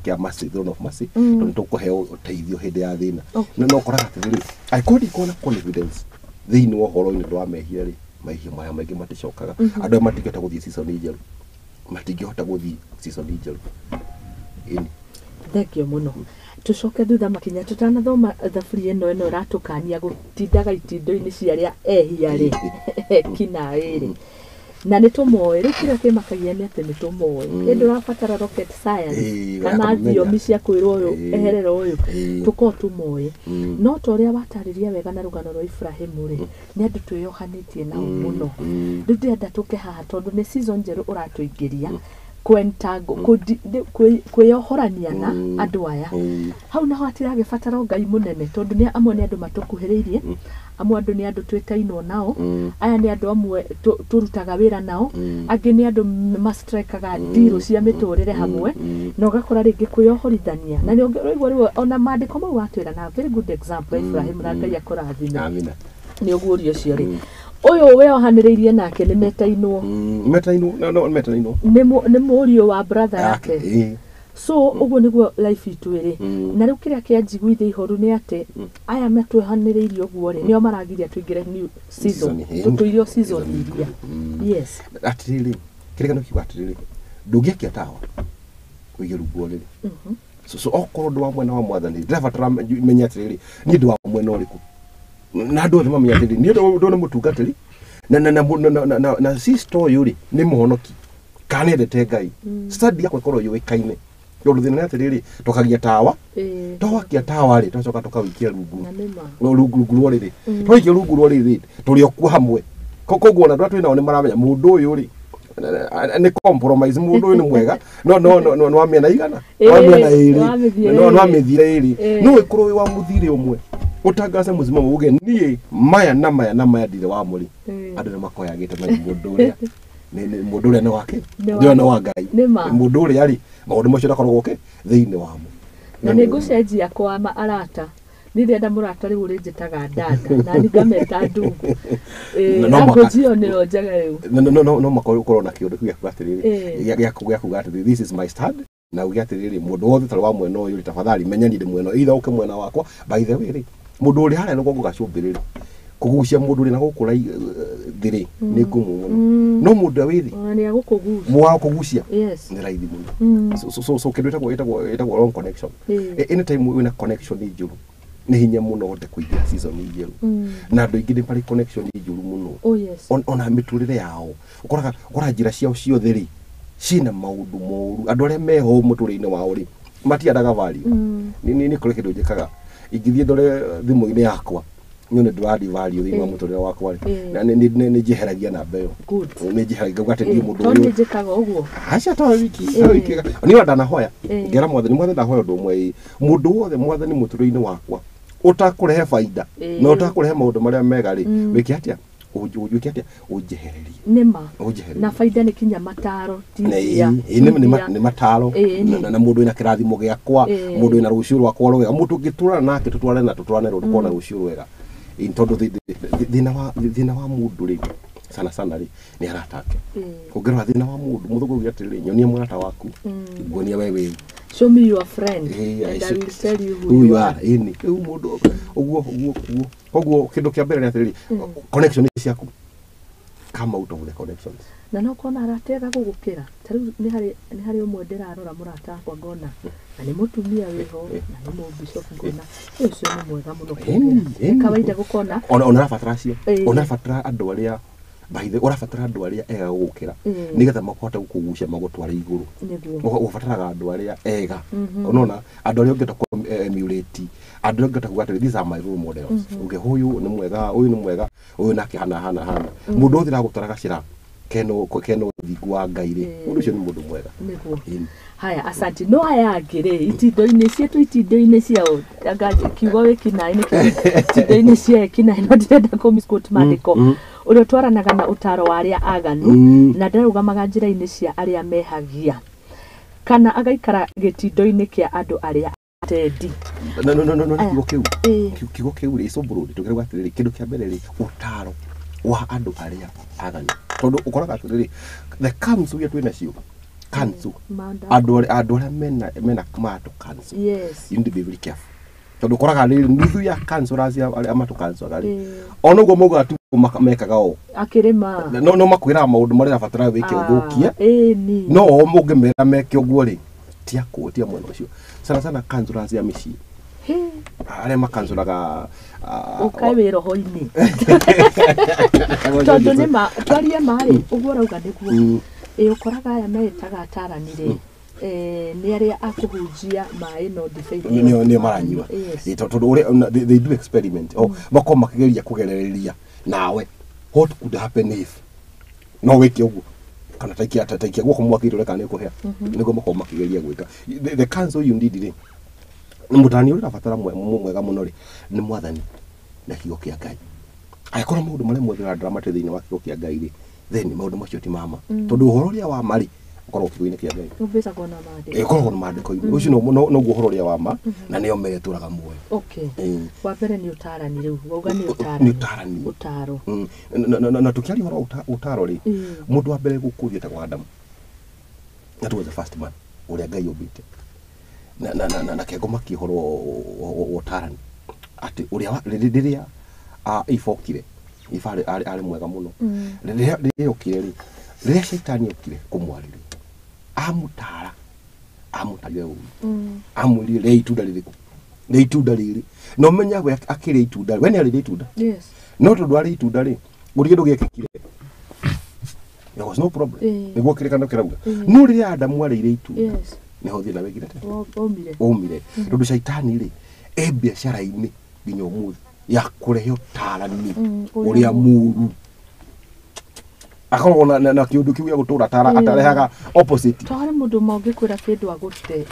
kĩa mercy, throne of mercy, tondũ tũkũheo ũteithio hĩndĩ ya thĩna. No ũkoraga atĩrĩrĩ, angĩkorwo ndikuona confidence thĩinĩ wa ũhoro-inĩ wa mehia rĩ, mehia maya maingĩ maticokaga. Andũ aya matingĩhota gũthiĩ season njerũ, matingĩhota gũthiĩ season njerũ. Thengio mũno. Tucoke thutha makinya tutanathoma thaburi ĩno ĩratũkania gũtindaga itindo-inĩ cia arĩa ehia rĩ kinaĩ rĩ, na nĩ tũmoĩ rĩu. Kĩrĩa kĩmakagia nĩ atĩ nĩ tũmoĩ, ĩndĩ ũrabatara rocket science kana thiomi cia kwĩrwo ũyũ eherera ũyũ, tũkorwo tũmoĩ. No ta ũrĩa watarĩria wega na rũgano rwa Ibrahimu rĩ, nĩ andũ twĩyohanĩtie nao mũno. Rĩu ndĩrenda tũke haha tondũ nĩ season njerũ ũratũingĩria kwentango kwĩyohorania na andũ aya. Hau naho hatiragĩbatara Ngai mũnene, tondũ nĩ amwe nĩ andũ matũkuhĩrĩirie, amwe andũ nĩ andũ twĩtainwo nao, aya nĩ andũ amwe tũrutaga wĩra nao, angĩ nĩ andũ mastrekaga ndirũ cia mĩtũrĩre hamwe, na ũgakora rĩngĩ kwĩyohorithania. Na nĩ ũraigua rĩu ona maandĩko mau watwĩra na very good example Ibrahim, na Ngai akũrathime. Amina. Nĩ ũguo ũrio ũcio rĩ, ũyũ weyohanĩrĩirie nake nĩ metainwo, metainwo, metainwo nĩ mũriũ wa brother yake. So ũguo nĩguo life itũ ĩrĩ. Na rĩu kĩrĩa kĩanjiguithia ihoru nĩ atĩ aya matwehanĩrĩirie ũguo rĩ, nĩo maragiria tũingĩre new season, tũtũirio season iria. Yes. Atĩrĩrĩ, kĩrĩkano kiuga atĩrĩrĩ, ndũngĩakia tawa ũige rungu rũrĩrĩ. So okorwo ndĩ wa mwena wa mwathani, ndĩrabatara menye atĩrĩrĩ, niĩ ndĩ wa mwena ũrĩkũ, na andũ othe mamenya atĩrĩrĩ, niĩ ndũ nĩ mũtungatĩri na sister ũyũ rĩ nĩ mũhonoki kana nĩendete Ngai. Study yakwa ĩkorwo yũĩkaine, tondũ thĩna nĩ atĩrĩrĩ, tũkagia tawa, twakia tawa rĩ, twacoka tũkawĩikia rungu rwa rĩrĩ, twaikia rungu rwa rĩrĩ, tũrĩ o kuo hamwe. Koguo ona andũ arĩa twĩ nao nĩ maramenya mũndũ ũyũ rĩ nĩ compromise, mũndũ ũyũ nĩ mwega, no no no no wa mĩena igana, wa mĩena ĩrĩ, no no wa mĩthire ĩrĩ, no ĩkorwo wĩ wa mũthire ũmwe, ũtangace mũsimamo uge niĩ maya na maya na maya ndirĩ wa mũrĩ. Andũ nĩ makoyagĩte na mũndũ ũrĩa mũndũ ũrĩa nĩ wake, nĩ wa Ngai, mũndũ ũrĩa rĩ maũndũ macio ndakoragwo ke thĩinĩ wamo. Na nĩ ngũcenjia kwa arata, niĩ ndĩrenda mũrata rĩu ũrĩnjĩtaga dada na niĩ ngameta ndungu. Language ĩyo nĩyo njega rĩu. No makorwo ũkorwo na kĩũndũ kĩu gĩa kuga atĩrĩrĩ, gĩa kuga atĩrĩrĩ, this is my stand, na uge atĩrĩrĩ, mũndũ wothe ũtarĩ wa mwena ũyũ rĩ, tafadhali menya niĩ ndĩ mwena, either ũke mwena wakwa. By the way rĩ, mũndũ ũrĩ harĩa rũgongo gacumbĩrĩ rĩ, kũgucia mũndũ ũrĩ na gũkũ thĩ rĩ, nĩ ngumu mũno. No mũndũ ũrĩa wĩ thĩ nĩ agũkũgucia, mwa kũgucia nĩ raithi mũno. So kĩndũ ĩtagwo wrong connection. Anytime wĩna connection njũru, nĩ hinya mũno ũhote kũingĩra season njerũ. Na andũ aingĩ nĩ marĩ connection njũru mũno. Ona mĩtũrĩre yao, ũkoraga njĩra ciao ciothe rĩ ciĩna maũndũ moru. Andũ arĩa meho mũtũrĩre-inĩ wao rĩ, matiendaga value. Nĩ kũrĩ kĩndũ njĩkaga, ingĩthiĩ ndore thimũ-inĩ yakwa nyone ndĩradi value thĩinĩ wa mũtũrĩre wakwa rĩ, na nĩ njeheragia namba ĩyo. Nĩ njeheragia ngauga atĩ niĩ mũndũ ũyũ nĩ njĩkaga ũguo. Aca to wiki, niĩ ona ndanahoya ngera mwathani, mwathani ndahoya ũndũ ũmwe, mũndũ wothe mwathani mũtũrĩre-inĩ wakwa ũtakũrehe baida na ũtakũrehe maũndũ marĩa mega rĩ, wĩke atĩa, ũnjĩke atĩa ũnjehererie nĩma ũnjehererie na baida nĩ kinya mataro nĩ mataro na mũndũ wĩna kĩrathimo gĩakwa mũndũ wĩna rũciũ rwakwa rwega mũndũ ũngĩtũrana nake tũtwarane na tũtwarane rũkorwo na rũciũ rwega tondũ thĩna wa mũndũ rĩ sana sana rĩ nĩ arata ake ũngĩrora thĩna wa mũndũ mũthũngũ auge atĩrĩrĩ nyonia mũrata waku nguonia we wĩ show me your friend and I will tell you who you are ĩni rĩu mũndũ ũguo ũguo ũguo koguo kĩndũ kĩa mbere nĩ atĩrĩrĩ connection ciaku come out of the connections na no kona aratega gũgũkĩra ta rĩu nĩ harĩ ũmwe ndĩrarora mũrata wakwa ngona na nĩ mũtumia wĩho na nĩ mũbishop ngona ũcio nĩ mwega mũno nĩ kawaida gũkona ona ũrabatara acio ũrabatara andũ arĩa by the ũrabatara andũ arĩa ega gũgũkĩra nĩgetha makohota gũkũgucia magũtware igũrũ ũbataraga andũ arĩa ega ũnona andũ arĩa ũngĩhota emulate andũ arĩa ũngĩhota kuga atĩrĩ these are my role models uge ũyũ nĩ mwega ũyũ nĩ mwega ũyũ nake hana hana hana mũndũ ũthira gũtwara gacĩra keno thingu wa Ngai rĩ mũndũ ũcio nĩ mũndũ mwega nĩguo haya asante no aya angĩ rĩ itindo-inĩ cietũ itindo-inĩ ciao anga kiugo wĩkinaĩ nĩ itindo-inĩ cia ekinaĩ no ndĩrenda kũ misquote maandĩko ũrĩa ũtwaranaga na ũtaro wa arĩa aganu na ndarũgamaga njĩra-inĩ cia arĩa mehagia kana agaikara gĩtindo-inĩ kĩa andũ arĩa atendi no kiugo kĩu kiugo kĩu rĩ icũmbũrũ tũkĩrauga atĩrĩrĩ kĩndũ kĩa mbere rĩ ũtaro wa andũ arĩa aganu tondũ ũkoraga atĩrĩrĩ the council iria twĩ nacio council andũ arĩa mena matũ council yes you need to be very careful tondũ ũkoraga rĩrĩ nuthu ya councillors arĩa matũ council rĩ ona ũguo maugaga tu mekaga o akĩrĩma no makwĩraga maũndũ marĩa ũrabatara wĩke ũthũkie no o ũngĩmera meke ũguo rĩ ti akũ ti a mwena ũcio sana sana councillors ya mĩciĩ arĩa makansũraga ũkae wĩ roho-inĩ tondũ nĩma twarie ma rĩ ũguo ũrauga nĩguo ĩ ũkoraga aya meĩtaga atarani rĩ nĩ arĩa akũhunjia maĩ no ndibei nĩo maranyua tondũ ũrĩa they do experiment makorwo makĩgeria kũgerereria nawe what could happen if no wĩke ũguo kana taikia guoko mwaki rũre kana nĩ ũkũhĩa nĩguo makorwo makĩgeria gwĩka the council you need rĩ mũtani ũrĩa ũrabatara mwega mũno rĩ nĩ mwathani na kiugo kĩa Ngai angĩkorwo maũndũ marĩa mothe ũrandramate thĩinĩ wa kiugo kĩa Ngai rĩ then maũndũ macio ti mama tondũ ũhoro ũrĩa wa ma rĩ ũkoragwo kiugo-inĩ kĩa Ngai ũbĩcagwo na maandĩko ũkoragwo na maandĩko-inĩ ũcio noguo ũhoro ũrĩa wa ma na nĩo meretũraga muoyo okay wa mbere nĩ ũtarani rĩu wauga nĩ ũtarani nĩ ũtarani ũtaro na tũkĩaria ũhoro wa ũtaro rĩ mũndũ wa mbere gũkũ thĩ etagwo Adamu that was the first man ũrĩa Ngai ombĩte na kengoma ũhoro wa ũtarani atĩ ũrĩa rĩrĩa Eve okire Eve arĩ mwega mũno rĩrĩa okire rĩ rĩrĩa Shaitani okire kũmwarĩria amũtara amũtarire ũru amwĩrire rĩa itunda rĩrĩkũ rĩa itunda rĩrĩ na ũmenya we akĩrĩa itunda we nĩ arĩrĩa itunda no tondũ arĩa itunda rĩ gũtirĩ kĩndũ gĩekĩkire there was no problem nĩguo kĩrĩkanĩro kĩrauga no rĩrĩa Adamu arĩire itunda nĩho thĩna wĩkire atĩa waumire tondũ Shaitani rĩ e biacara-inĩ nginya ũmũthĩ ya kũrehe ũtarani ũrĩa mũru akoragwo na kĩũndũ kĩu gĩa gũtũra tara atarehaga opposite to harĩ mũndũ mangĩkwĩra kĩndũ agũte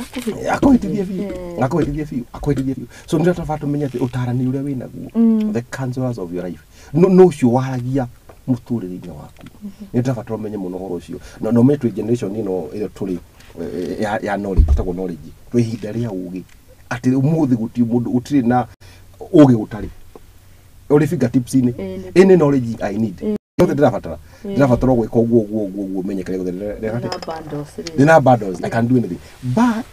akũhĩtithie biũ akũhĩtithie biũ akũhĩtithie biũ so nĩ tũbata tũmenye atĩ ũtarani ũrĩa wĩnaguo the counselors of your life no ũcio waragia mũtũrĩre-inĩ waku nĩ tũrabatara ũmenye mũno ũhoro ũcio na ũmenye twĩ generation ĩno ĩrĩa tũrĩ ya knowledge ĩtagwo knowledge twĩ ihinda rĩa ũgĩ atĩ ũmũthĩ gũtirĩ mũndũ gũtirĩ na ũgĩ gũtarĩ ũrĩ fingertips-inĩ any knowledge I need yothe ndĩrabatara ndĩrabatara gwĩka ũguo ũguo ũguo ũguo menye kĩrĩa gĩothe ndĩna bundles I can do anything but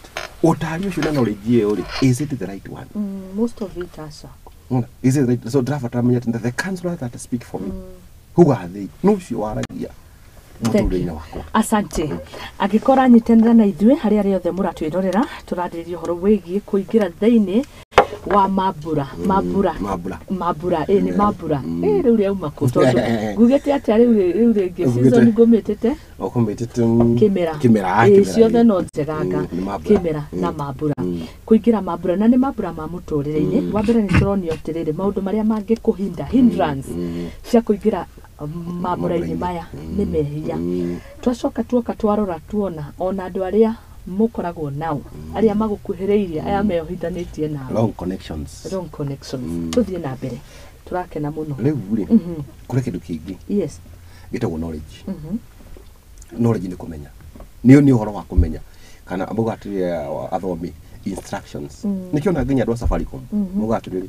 ũtari ũcio na knowledge ĩyo rĩ is it the right one most of it aca is it right so ndĩrabatara menye atĩ the counselor that speak for me who are they no ũcio waragia mũtũrĩre-inĩ wakwa asante angĩkorwo anyitanĩra na ithuĩ harĩa arĩa othe mũratwĩrorera tũrarĩrĩria ũhoro wĩgiĩ kũingĩra thĩinĩ wa mambura mambura mambura ĩ nĩ mambura ĩ rĩu rĩauma kũ tondũ ngugĩte atĩa rĩu rĩngĩ season ngũmĩtĩte ũkũmĩtĩte kĩmera kĩmera ciothe no njeganga kĩmera na mambura kũingĩra mambura na nĩ mambura ma mũtũrĩre-inĩ wa mbere nĩ tũronio atĩrĩrĩ maũndũ marĩa mangĩkũhinda hindrance cia kũingĩra mambura-inĩ maya nĩ mehia twacoka tuoka twarora tuona ona andũ arĩa mũkoragwo nao arĩa magũkuhĩrĩirie aya meohithanĩtie nao wrong connections wrong connections tũthiĩ na mbere Tũrakena mũno. Rĩu rĩ, kũrĩ kĩndũ kĩngĩ Yes. gĩtagwo knowledge. Knowledge nĩ kũmenya, nĩ ũhoro wa kũmenya, kana mauga atĩrĩrĩ athomi, instructions. Nĩkĩo na nginya andũ a Safaricom mauga atĩrĩrĩ,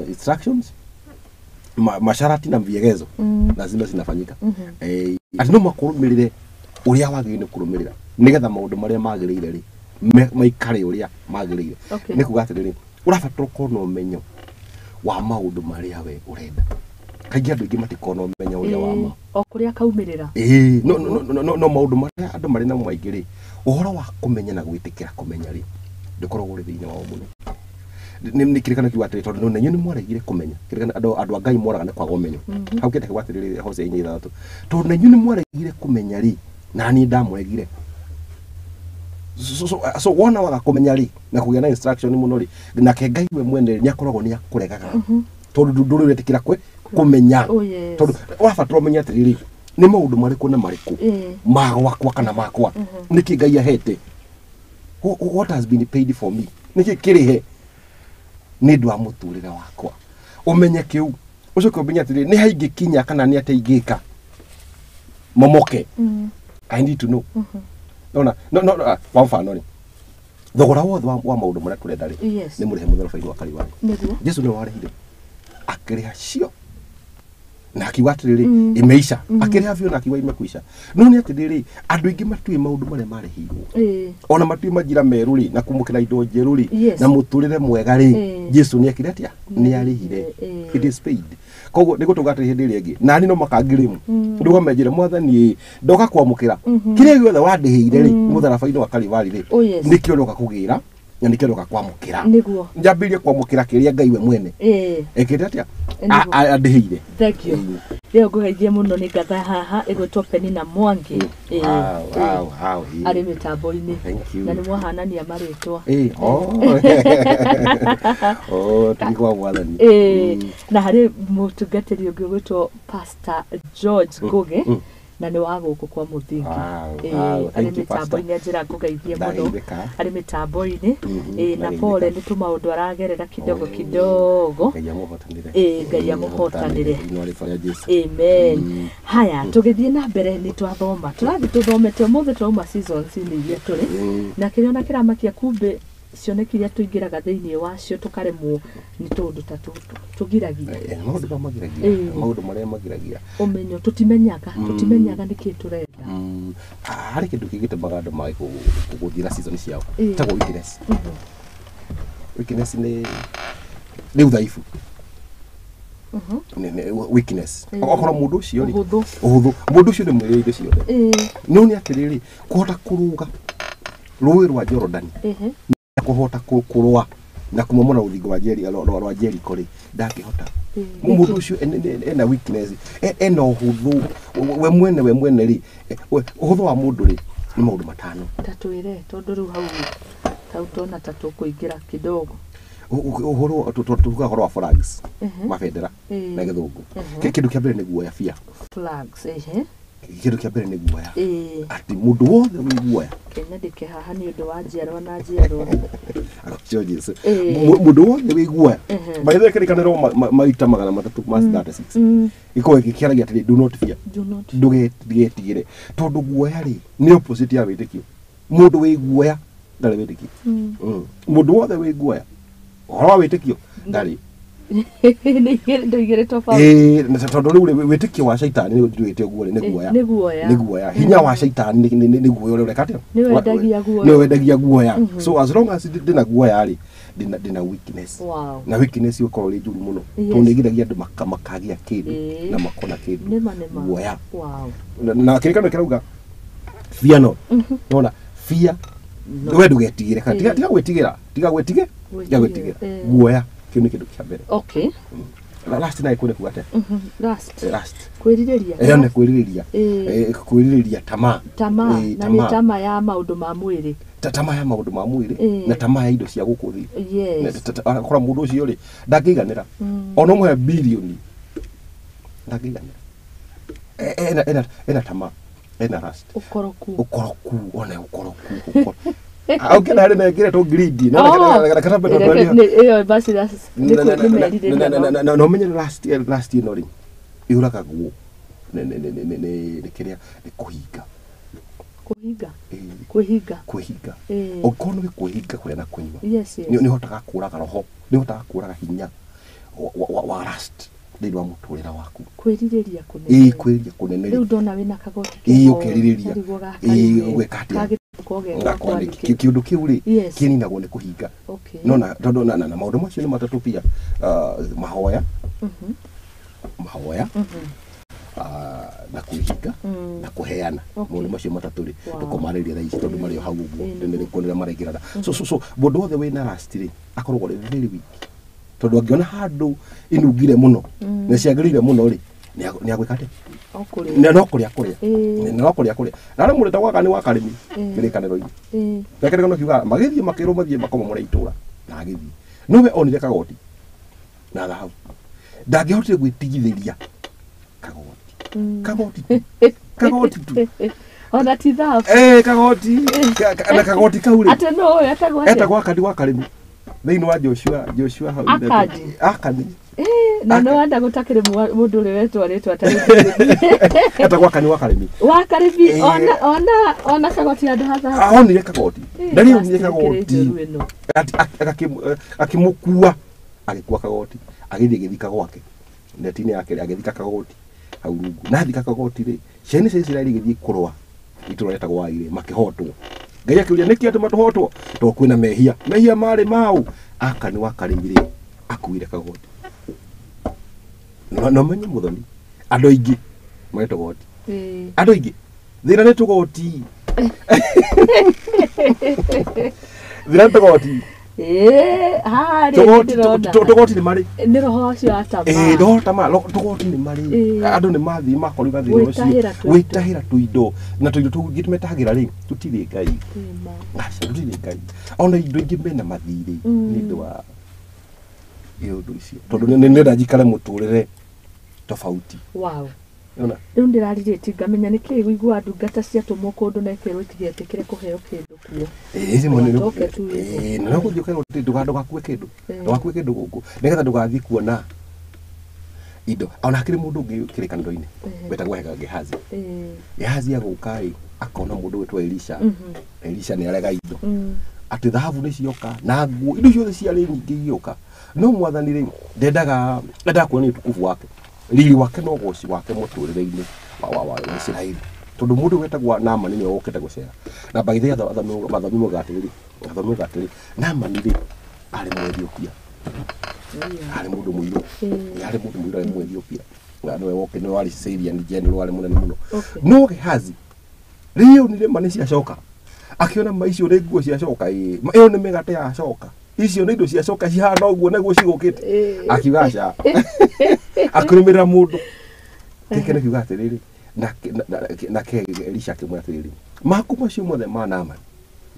instructions, masharti na viegezo lazima zinafanyika. Atĩ no makũrũmĩrĩre ũrĩa wagĩrĩire nĩ kũrũmĩrĩra nĩgetha maũndũ marĩa magĩrĩire rĩ maikare ũrĩa magĩrĩire. Okay. Nĩ kuga atĩrĩrĩ, ũrabatara ũkorwo na ũmenyo wa maũndũ marĩa we ũrenda. Kaingĩ andũ aingĩ matikorwo na ũmenyo ũrĩa wa ma. O kũrĩa kaumĩrĩra. Ĩĩ, no maũndũ marĩa andũ marĩ namo maingĩ rĩ, ũhoro wa kũmenya na gwĩtĩkĩra kũmenya rĩ, ndũkoragwo ũrĩ thĩinĩ wao mũno. Nĩ kĩrĩkanĩro kiuga atĩrĩ, tondũ na inyuĩ nĩ mwaregire kũmenya. Kĩrĩkanĩro, andũ a Ngai moraga nĩ kwaga ũmenyo. Hau kĩndũ kiuga atĩrĩrĩ, Hosea 4:6, tondũ na inyuĩ nĩ mwaregire kũmenya rĩ, na niĩ ndamũregire. So wona waga kũmenya rĩ, na kũgĩa na instruction mũno rĩ, nake Ngai we mwene nĩ akoragwo nĩ akũregaga. Tondũ ndũrĩ ũretĩkĩra kũmenya. Oh, yes. Tondũ ũrabatara ũmenye atĩrĩrĩ, nĩ maũndũ marĩkũ na marĩkũ ma gwakwa kana makwa, nĩkĩ Ngai ahete, what has been paid for me, nĩkĩ kĩrĩhe nĩ ũndũ wa mũtũrĩre wakwa. Ũmenye kĩu, ũcoke ũmenye atĩrĩrĩ, nĩ haingĩkinya kana nĩ atĩa ingĩka momoke. I need to know. Nona, no, kwa mfano rĩ, thogora wothe wa maũndũ marĩa tũrenda rĩ, Yes. nĩ mũrĩhe mũtharaba-inĩ wa Kaliwari. Nĩguo. Jesu nĩwe warĩhire, akĩrĩha cio na akiuga atĩrĩrĩ, imeisha. Akĩrĩha biũ na akiuga imekwisha. No nĩ atĩrĩrĩ, andũ aingĩ matiũĩ maũndũ marĩa marĩhirwo, ona matiũĩ majira merũ rĩ, na kumũkĩra indo njerũ rĩ, Yes. na mũtũrĩre mwega rĩ, Jesu nĩ ekire atĩa? Nĩ arĩhire. Ĩĩ. It is paid. Koguo nĩ gũtũga atĩrĩ, hĩndĩ ĩrĩa ĩngĩ nani no makangirĩmu ndũgamenjire, mwathani ĩ, ndoka kwamũkĩra kĩrĩa gĩothe wandĩhĩire rĩ mũtharaba-inĩ wa Kaliwari rĩ, Oh, yes. nĩkĩo ndoka kũgĩra na nĩkĩo ndoka kwamũkĩra. Nĩguo. Njambĩrĩrie kwamũkĩra kĩrĩa Ngai we mwene ekĩte atĩa? Nĩguo. Andĩhĩire. Thank you. Rĩo ngũgeithie mũno nĩ ngatha haha ĩgwĩtwo Penina Mwangi. Wow, wow, ĩĩ. Arĩ mĩtambo-inĩ. Thank you. Na nĩ mwahanania marĩtwa. Ĩĩ, oh. Oh, tũrĩ kwa mwathani. Na harĩ mũtungatĩri ũngĩ ũgwĩtwo Pastor George Ngugi, na nĩ wa gũkũ kwa Mũthingi. Wow, Ĩĩ, wow, arĩ thank you, Pastor. mĩtambo-inĩ, anjĩra ngũgeithie mũno. Ndageithĩka. Arĩ mĩtambo-inĩ. Ĩĩ, na Ndageithĩka. pole nĩ tũmaũndũ aragerera kidogo Oh. kidogo. Ngai amũhotanĩre. Ĩĩ, Ngai amũhotanĩre. Thĩinĩ wa rĩĩtwa rĩa Jesu. Amen. Haya, tũgĩthiĩ na mbere nĩ twathoma, tũrathiĩ tũthomete ũmũthĩ, twauma seasons-inĩ iria tũrĩ na kĩrĩa ona kĩramakia, kumbĩ cioneki iria tũingĩraga thĩinĩ wacio tũkaremwo nĩ tũndũ ta tũtũ tũgiragia. Maũndũ marĩa magiragia, maũndũ marĩa magiragia. Ũmenyo, tũtimenyaga nĩkĩ tũrenda. Harĩ kĩndũ kĩngĩ gĩtũmaga andũ mage gũthiĩ na season ciao, ĩtagwo weakness. Weakness nĩ udhaifu. Nĩ weakness. Okorwo mũndũ ũcio rĩ, Ũhũthũ. Ũhũthũ, mũndũ ũcio nĩ mwĩrĩ indo ciothe, no nĩ atĩrĩrĩ, kũhota kũrũga rũĩ rwa Jorodani na kũhota kũrũa na kumomora rũthingo rwa Jericho rĩ, ndangĩhota. Mũndũ ũcio ena weakness, ena ũhũthũ we mwene rĩ, ũhũthũ wa mũndũ rĩ nĩ maũndũ matano. Ta twĩre, tondũ rĩu hau tau tuona ta tũkũingĩra kidogo. Ũhoro tuga ũhoro wa flags, mabendera na gĩthũngũ. Kĩndũ kĩa mbere nĩ guoya, fear. Flags, ehe. Kĩndũ kĩa mbere nĩ guoya, atĩ mũndũ wothe wĩ guoya. Kenya ndĩke haha nĩ ũndũ wa njiarwa na njiarwa. Acio Jesu. Mũndũ wothe wĩ guoya, maithe kĩrĩkanĩro maita 336 gĩkoragwo gĩkĩaragia atĩrĩ, do not fear. Do not. Ndũgetigĩre, tondũ guoya rĩ nĩ opposite ya wĩtĩkio. Mũndũ wĩ guoya ndarĩ wĩtĩkio. Mũndũ wothe wĩ guoya, ũhoro wa wĩtĩkio ndarĩ. Nĩ igĩrĩ tofauti. Ĩĩ, na tondũ rĩu rĩ, wĩtĩkio wa caitani nĩ nduĩte ũguo rĩ, nĩ guoya. Nĩ guoya. Nĩ guoya. Hinya wa caitani nĩ guoya ũrĩa ũreka atĩa? Nĩ wendagia guoya. Nĩ wendagia guoya. So as long as ndĩna guoya rĩ, ndĩna weakness. Na weakness ĩkorwo ĩrĩ njũru mũno, tondũ nĩ ĩgiragia andũ makagĩa kĩndũ na makona kĩndũ. Nĩma nĩma. Guoya. Wow. Na kĩrĩkanĩro kĩrauga fear not. Nona fear, we ndũgetigĩre, kana tiga gwĩtigĩra, tiga gwĩtige, tiga gwĩtigĩra. Guoya kĩu nĩ kĩndũ kĩa mbere. Last nayo kwĩna kuga atĩa? Last. Last. Kwĩrirĩria. Ĩyo nĩ kwĩrirĩria. Kwĩrirĩria, tamaa. Tamaa. Na nĩ tamaa. tama ya maũndũ ma mwĩrĩ. Tamaa ya maũndũ ma mwĩrĩ na tamaa ya indo cia gũkũ thĩ. Akora mũndũ ũcio rĩ ndangĩiganĩra, ona ũmũhe bilioni ndangĩiganĩra. Ena tamaa, ena lust. Ũkoroku. Ũkoroku, ona ũkoroku. Ũngĩona harĩ na ĩngĩretwo greedy. Ĩyo basi nĩ merirĩria. Na ũmenye last year no rĩ yũragagwo nĩ kĩrĩa nĩ kũhinga. Kũhinga. Kwĩhinga. Kwĩhinga. Ũngĩkorwo nĩ kwĩhinga kũrĩa na kũnyua. Yes, yes. Nĩ ũhotaga kũraga roho, nĩ ũhotaga kũraga hinya wa lust thĩinĩ wa mũtũrĩre waku. Kwĩrirĩria kũnene. Kwĩrirĩria kũnene. Rĩu ndona wĩna kagoti. Ũkerirĩria. Ũgeka atĩa? Kĩũndũ kĩu rĩ kĩninagwo nĩ kũhinga. No na tondũ na maũndũ macio nĩ matatũ pia. Mahoya. Mahoya. Na kwĩhinga na kũheana. Maũndũ macio matatũ rĩ tũkomarĩria thaa ici tondũ marĩ o hau ũguo nĩ kũrĩa maraingĩrana. So mũndũ wothe wĩna lust rĩ akoragwo arĩ very weak. Tondũ angĩona handũ inungire mũno na ciagĩrĩire mũno rĩ nĩ agwĩka atĩa? No kũrĩa kũrĩa. No kũrĩa kũrĩa. Na arĩa mũrĩtagwo Akani wa Karĩmi kĩrĩkanĩro-inĩ. Na kĩrĩkanĩro kiugaga magĩthiĩ makĩrwo mathiĩ makomomore itũra na agĩthiĩ. No we onire kagoti na thahabu. Ndangĩhotire gwĩtigithĩria kagoti. Kagoti tu. Kagoti tu. Ona ti thahabu. Kagoti. Na kagoti kau rĩ. Atĩ no ũyũ etagwo atĩa? Etagwo Akani wa Karĩmi. Thĩinĩ wa Joshua hau. Akani. Akani. Na no wanda gũtakĩrĩ mũndũ ũrĩa wetwo rĩtwa ta etagwo Akani wa Karĩmi. Wa Karĩmi ona kagoti handũ ha thahabu. Onire kagoti. Ndarĩ onire kagoti. Akĩmũkua agĩkua kagoti agĩthiĩ agĩthika gwake. Neti-inĩ yake agĩthika kagoti hau rungu. Na athika kagoti rĩ ciana cia Isiraeli igĩthiĩ kũrũa itũũra rĩetagwo Ai rĩ makĩhotwo. Ngai akĩũria nĩkĩ atĩ matũhotwo? Tondũ kwĩna mehia. Mehia marĩ mau. Akani wa Karĩmi rĩ akuire kagoti. No menye mũthoni andũ aingĩ marĩ tũgoti. Andũ aingĩ thĩna nĩ tũgoti. Thĩna nĩ tũgoti. Tũgoti nĩ marĩ. Nĩ roho ũcio wa tamaa. Roho tamaa, tũgoti nĩ marĩ. Andũ nĩ mathiĩ makorirwo thĩna ũcio. Gwĩtahĩra tũindo. Na tũindo tũngĩ tũmetahagĩra rĩ tũtirĩ Ngai. Aca tũtirĩ Ngai. Ona indo ingĩ mena mathirĩ nĩ ũndũ wa iũndũ icio. Tondũ nĩ ndenda njikare mũtũrĩre tofauti. Wow. Rĩu ndĩrarirĩtie ngamenya nĩkĩĩ ũiguaga ndungata ciatũmwo kũndũ na ĩkerwo itigetĩkĩre kũheo kĩndũ kuo. No gũthiĩ ũkerwo ndũgakue kĩndũ. Ndũgakue kĩndũ gũkũ nĩgetha ndũgathiĩ kuona indo. Ona hakĩrĩ mũndũ ũngĩ kĩrĩkanĩro-inĩ wetagwo Gehazi. Gehazi agũka rĩ akona mũndũ wetwo Elisha. Elisha nĩ arega indo. Atĩ thahabu nĩ cioka na nguo indo ciothe ciarĩ nyingĩ igĩũka. No mwathani rĩ ndendaga kuonania ũtukufu wake. Riri wake no ũgoci wake mũtũrĩre-inĩ wa Isiraeli. Tondũ mũndũ wetagwo Naamani nĩwe wokĩte gũcera. Na by the way athomi moigaga atĩrĩrĩ Naamani rĩ arĩ Mũethiopia. Arĩ mũndũ mũirũ. Arĩ mũndũ mũirũ arĩ Mũethiopia. Na nĩwe wokĩte nĩwe warĩ Syrian general warĩ mũnene mũno. No Gehazi rĩrĩa onire ma nĩ ciacoka. Akĩona ma icio nĩ nguo ciacoka ĩyo nĩ mĩgate yacoka. Icio nĩ indo ciacoka cihana ũguo naguo cigũkĩte. Akiuga aca. Akĩrũmĩrĩra mũndũ. Gĩkĩ nĩ kiuga atĩrĩrĩ nake Elisha akĩmwĩra atĩrĩrĩ maku macio mothe ma Naamani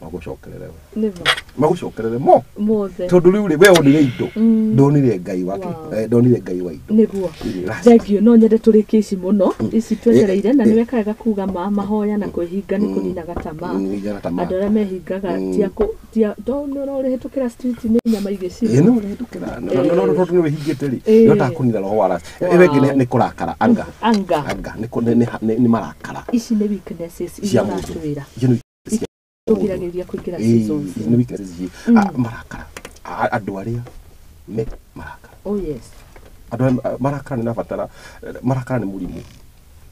magũcokerere we. Magũcokerere mo mothe. Tondũ rĩu rĩ we onire indo ndonire Ngai wake ndonire Ngai wa indo. Nĩguo. Thank you. No nyende tũrĩkie ici mũno ici twetereire na nĩ wekaga kuga mahoya na kwĩhinga nĩ kũninaga tamaa. Andũ arĩa mehingaga tia no ũrĩhĩtũkĩra street nĩ nyama igĩcira. No ũrĩhĩtũkĩra no tondũ nĩ wĩhingĩte rĩ nĩ ũhotaga kũnina roho wa lust. Ĩyo ĩngĩ nĩ kũrakara anga. Anga nĩ marakara. Ici nĩ weaknesses iria ũratwĩra. Tũgiragĩrĩria kũingĩra seasons. Nĩ weaknesses ici marakara. Andũ arĩa me marakara. Oh yes. Andũ arĩa marakara nĩ nabatara marakara nĩ mũrimũ.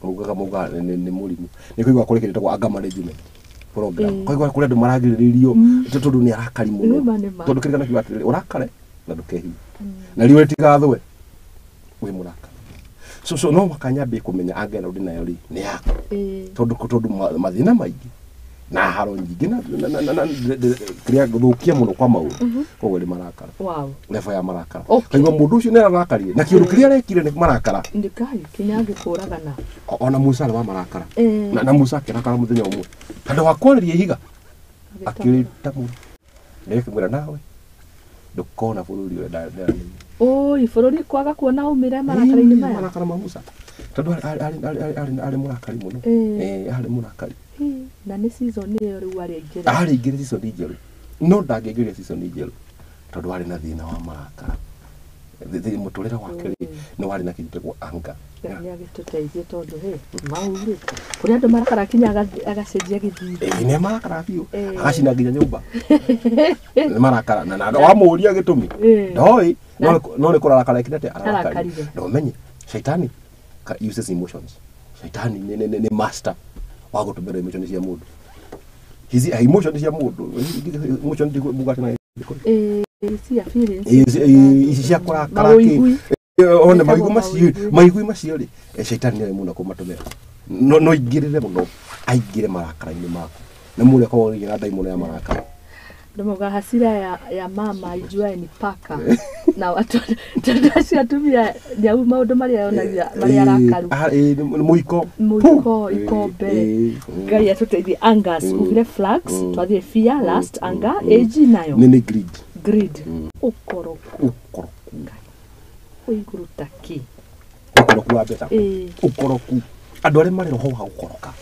Maugaga nĩ mũrimũ. Nĩ kũigua kũrĩ kĩndũ gĩtagwo anger management program. Kũigua kũrĩ andũ maragirĩrĩrio tondũ nĩ arakari mũno. Tondũ kĩrĩkanĩro kiuga atĩrĩrĩ ũrakare na ndũkehie. Na riũa rĩtigathũe wĩ mũrakara. So no mũhaka nyambie kũmenya anger ĩno ndĩnayo rĩ nĩ yakwa. Tondũ mathĩna maingĩ na haro nyingĩ na kĩrĩa gũthũkia mũno kwa maũndũ koguo nĩ marakara. Level ya marakara. Kaigua mũndũ ũcio nĩ arakarire na kĩũndũ kĩrĩa arekire nĩ marakara. Nĩ Ngai kinya angĩkũragana. Ona Musa nĩ wa marakara. Na Musa akĩrakara mũthenya ũmwe. Handũ ha kwarĩria ihiga akĩrĩta mũndũ. Nĩ akĩmwĩra nawe ndũkona bũrũri ũrĩa nderanĩire. Oi bũrũri kwaga kuona umĩre marakara-inĩ maya. Marakara ma Musa. Tondũ arĩ mũrakari mũno. Arĩ mũrakari. Na nĩ season ĩyo rĩu arĩ aingĩra. Arĩ aingĩra season njerũ. No ndangĩingĩria season njerũ tondũ arĩ na thĩna wa marakara. Mũtũrĩre wake rĩ nĩ warĩ na kĩndũ gĩtagwo anger. Ngai agĩtũteithie tondũ hĩ mau rĩ kũrĩ andũ marakara kinya agacenjia gĩthithi. Nĩ marakara biũ agacina nginya nyũmba. Nĩ marakara na wamũria gĩtũmi ndoĩ no nĩ kũrarakara ekire atĩa ararakarire. Na ũmenye shaitani uses emotions. Shaitani nĩ master wa gũtũmĩra emotions cia mũndũ. Hizi emotions cia mũndũ emotion ndiguga na cia feelings ici cia kũrakara kĩ one maigui macio rĩ shaitani nĩ mũno kũmatũmĩra. No ingĩrĩre mũno aingĩre marakara-inĩ maku na mũndũ akorwo agĩra ndaimono ya marakara. Ndomoga hasira ya mama ijuae ni paka na watu tondũ acio atumia nyau maũndũ marĩa yonagia marĩa arakaru mũiko ikombe. Ngai atũteithie. Angers ugire flags twathiĩ fear last anger ag nayo nĩ greed ũkoroku wĩ igũrũ ta kĩ ũkoroku wa mbeca ũkoroku andũ arĩa marĩ roho wa gũkoroka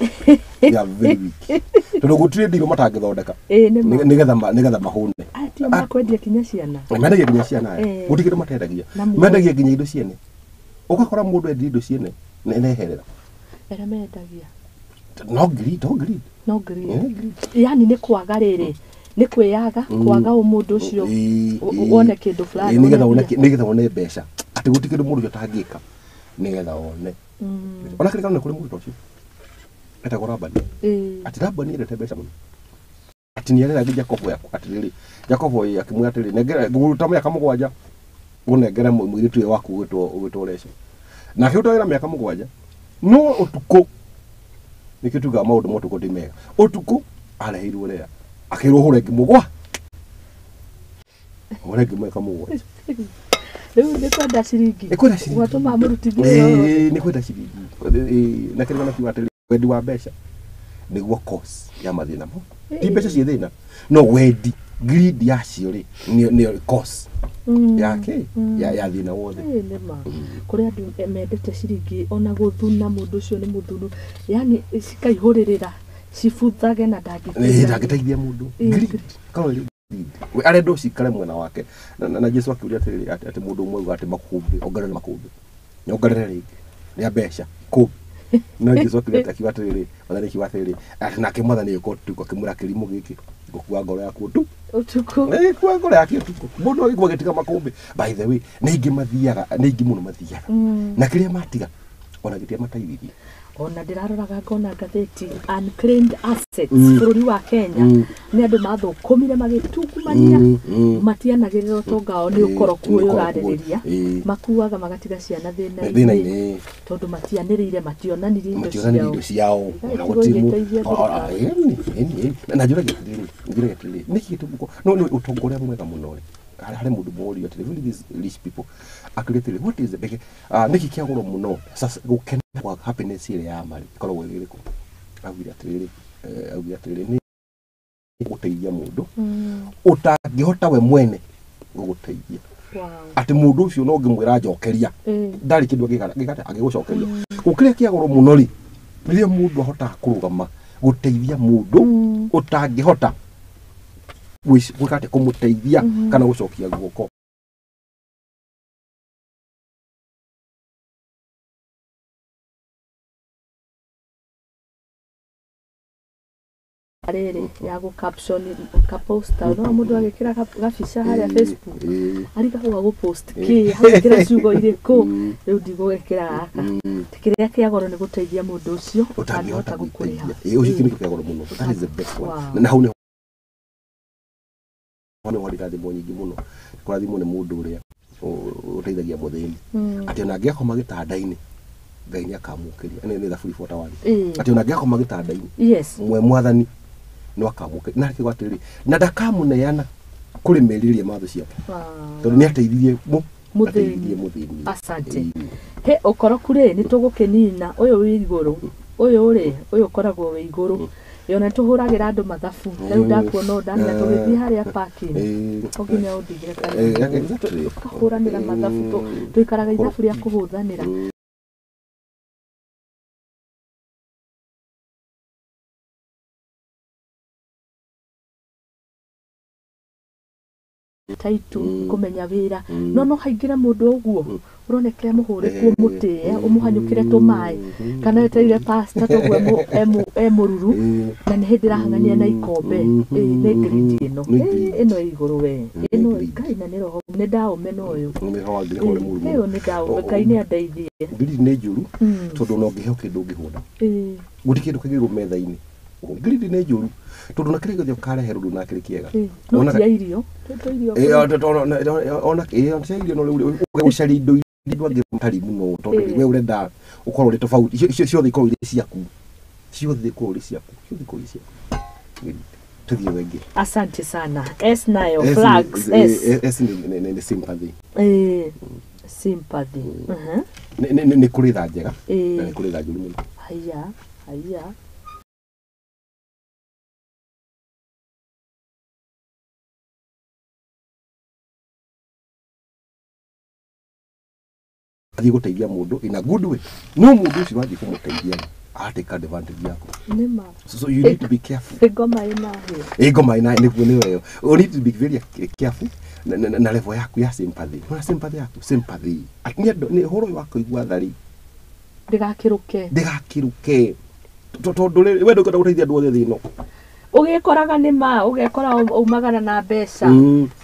they are very weak tondũ gũtirĩ ndirũ matangĩthondeka nĩgetha mahũne. Atia makwendia kinya ciana mendagia nginya ciana gũtirĩ kĩndũ matendagia mendagia nginya indo ciene ũgakora mũndũ endia indo ciene neherera arĩa mendagia no greed yani nĩ kwaga rĩrĩ nĩ kwĩyaga kwaga ũmũndũ ũcio wone kĩndũ fulani nĩgetha wone mbeca atĩ gũtirĩ kĩndũ mũndũ ũcio atangĩka nĩgetha wone. Ona kĩrĩkanĩro nĩ kũrĩ mũndũ ũcio etagwo Labani. Atĩ Labani endete mbeca mũno atĩ nĩ areragia Jakobo atĩrĩrĩ Jakobo akĩmwĩra atĩrĩrĩ nengere ngũruta mĩaka 7 ũnengere mũirĩtu ũyũ waku ũgwĩtwo Rachel. Na akĩruta wĩra mĩaka 7 no ũtukũ nĩkĩo tugaga maũndũ ma ũtukũ ti mega. Ũtukũ areheirwo Lea akĩrwo hũre ngĩ mũgwa hũre ngĩ mĩaka 7. Rĩu nĩ kwenda ciringi gwatũma mũrutithie nĩ kwenda ciringi na kĩrĩgano kiuga atĩrĩ wendi wa mbeca nĩguo cause ya mathĩna mo ti mbeca ciĩ thĩna no wendi greed yacio rĩ nĩyo cause yake ya thĩna wothe. Nĩ ma kũrĩ andũ mendete ciringi ona gũthuna mũndũ ũcio nĩ mũthunu yani cikaihũrĩrĩra cibuthage na ndangĩteithia mũndũ greed korwo we arenda ũcikare mwena wake na Jesu akĩũria atĩrĩrĩ atĩ mũndũ ũmwe auga atĩ makũmbĩ ongerere makũmbĩ nyongerere rĩngĩ rĩa mbeca kũmbĩ no Jesu akĩũria akiuga atĩrĩrĩ mwathani akiuga atĩrĩrĩ atĩ nake mwathani agĩũka ũtukũ akĩmwĩra kĩrimũ gĩkĩ ngũkua ngoro yaku ũtukũ kua ngoro yake ũtukũ mũndũ agĩkua agĩtiga makũmbĩ. By the way nĩ aingĩ mathiaga nĩ aingĩ mũno mathiaga na kĩrĩa matiga ona gĩtia mateithirie. Ona ndĩraroraga ngona ngathĩti unclaimed assets bũrũri wa Kenya nĩ andũ mathũkũmire magĩtungumania matianagĩrĩra ũtonga wao nĩ ũkoroku ũyũ ũrarĩrĩria makuaga magatiga ciana thĩna-inĩ tondũ matianĩrĩire mationanirie indo ciao ona gũtirĩ na njũragia atĩrĩrĩ nĩkĩ gĩtũmi no nĩ ũtonga ũrĩa mwega mũno rĩ harĩ mũndũ mũũrio atĩrĩ these rich people akĩũria atĩrĩrĩ what is the big nĩkĩ kĩa goro mũno sasa gũkena kwa happiness ĩrĩa ya marĩ ĩkoragwo ĩrĩ ĩrĩkũ augire atĩrĩrĩ nĩ gũteithia mũndũ ũtangĩhota we mwene gũgũteithia atĩ mũndũ ũcio no ũngĩmwĩra njokeria ndarĩ kĩndũ angĩka angĩgũcokeria gũkĩrĩa kĩa goro mũno rĩ rĩrĩa mũndũ ahotaga kũrũgama gũteithia mũndũ ũtangĩhota gwĩka atĩ kũmũteithia kana gũcokia guoko. Rĩrĩ ya gũ caption ka post no mũndũ agĩkĩra gabica harĩa Facebook arigagwo gũ post kĩ agĩkĩra ciugo irĩkũ rĩu ndigũgĩkĩra gaka kĩrĩa kĩa goro nĩ gũteithia mũndũ ũcio ũtangĩhota gũkũrĩha. Ũcio kĩndũ kĩa goro mũno that is the best one na hau nĩ harĩ irathimo nyingĩ mũno kũrathimwo nĩ mũndũ ũrĩa ũteithagia mũthĩni atĩ ona angĩakoma gĩtanda-inĩ Ngai nĩ akamũkĩria nĩ Thaburi 41 atĩ ona angĩakoma gĩtanda-inĩ mwe mwathani no akamũkĩria na akiuga atĩrĩrĩ na ndakamũneana kũrĩ merirĩria ma thũ ciake tondũ nĩ ateithirie mũthĩni. Asante. He ũkoroku rĩ nĩ tũgũkĩnina ũyũ wĩ igũrũ ũyũ rĩ ũyũ ũkoragwo wĩ igũrũ yona tũhũragĩra andũ mathabu rĩu ndakuona ndania tũgĩthiĩ harĩa parking nginya ũndigire kahũranĩra mathabu tũikaraga ithabu rĩa kũhũthanĩra. Taitu kũmenya wĩra, no haingĩre mũndũ ũguo ũroneka emũhũrĩku, ũmũtĩe, ũmũhanyũkĩre tũmaĩ, kana etereire pasta toguo e mũruru, na nĩ hĩndĩ ĩrahang'ania na ikombe. Ĩ, nĩ greed ĩno. Nĩ greed. Ĩ, ĩno ĩ igũrũ we, Nĩ ĩno greed. Ngai na nĩ roho nĩ ndaũmena ũyũ. Nĩ roho wa greed, ũrĩ mũru mũno. Ĩyo nĩ ndaũme, Ngai nĩ andeithie. Greed nĩ njũru, tondũ ona ũngĩheo kĩndũ ũngĩhũna, gũtirĩ kĩndũ kĩngĩigwo metha-inĩ. Greed nĩ njũru tondũ na kĩrĩa gĩothe ũkarehe rũrũ na kĩrĩ kĩega. No Wonaga- tia irio. Tũ irio. Ona tia irio, no rĩu ũgũcaria indo iria andũ angĩ matarĩ mũno, tondũ we ũrenda ũkorwo ũrĩ tofauti. Icio ciothe ikorwo irĩ ciaku, ciothe ikorwo irĩ ciaku, ciothe ikorwo irĩ ciaku. Greed. Tũthiĩ wengĩ. Asante sana. S nayo S nĩ- flags S. S nĩ sympathy. Sympathy. Nĩ kũrĩ tha njega na nĩ kũrĩ tha njũru mũno. Haya, haya. Athiĩ gũteithia mũndũ in a good way, no mũndũ ũcio wathiĩ kũmũteithia rĩ, atake advantage yaku. Nĩ ma. So you need to be careful. Ngoma ĩna hĩa. Ĩ, ngoma ĩna nĩguo nĩyo ĩyo. You need to be very careful na level yaku ya sympathy. Nona sympathy yaku, sympathy Atĩ nĩ andũ nĩ ũhoro ũyũ wa kũigua tha rĩ, Ndĩgakĩrũke. Ndĩgakĩrũke, tondũ rĩrĩ we ndũngĩhota gũteithia andũ othe thĩ ĩno. Ũgĩkoraga nĩ ma ũgekora umagara na mbeca.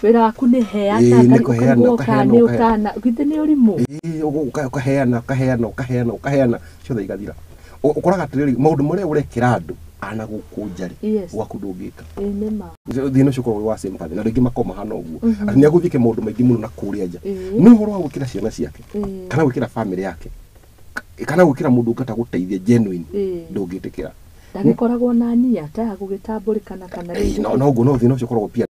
Wĩra waku nĩ heana. Ĩĩ, nĩ kũheana, ũkaigua ũkaheana, nĩ ũkaheana. ũtana. Githĩ nĩ ũrimũ? Ĩĩ, ũkaheana, ũkaheana, ũkaheana, ũkaheana, ciothe igathira. Ũkoraga atĩrĩrĩ, maũndũ marĩa ũrekĩra andũ ana gũkũ nja rĩ, gwaku ndũngĩka. Ĩĩ, nĩ ma. Thĩna ũcio ũkoragwo wĩ wa sympathy, na rĩngĩ makoragwo mahana ũguo atĩ nĩ agũthiĩ eke maũndũ maingĩ mũno na kũrĩa nja, no ũhoro wa gwĩkĩra ciana ciake kana gwĩkĩra family yake kana gwĩkĩra mũndũ ũngĩhota gũteithia genuine, ndũngĩtĩkĩra. Ndagĩkoragwo na nia ta ya gũgĩtambũrĩkana kana Ĩĩ, no ũguo no thĩna ũcio ũkoragwo pia.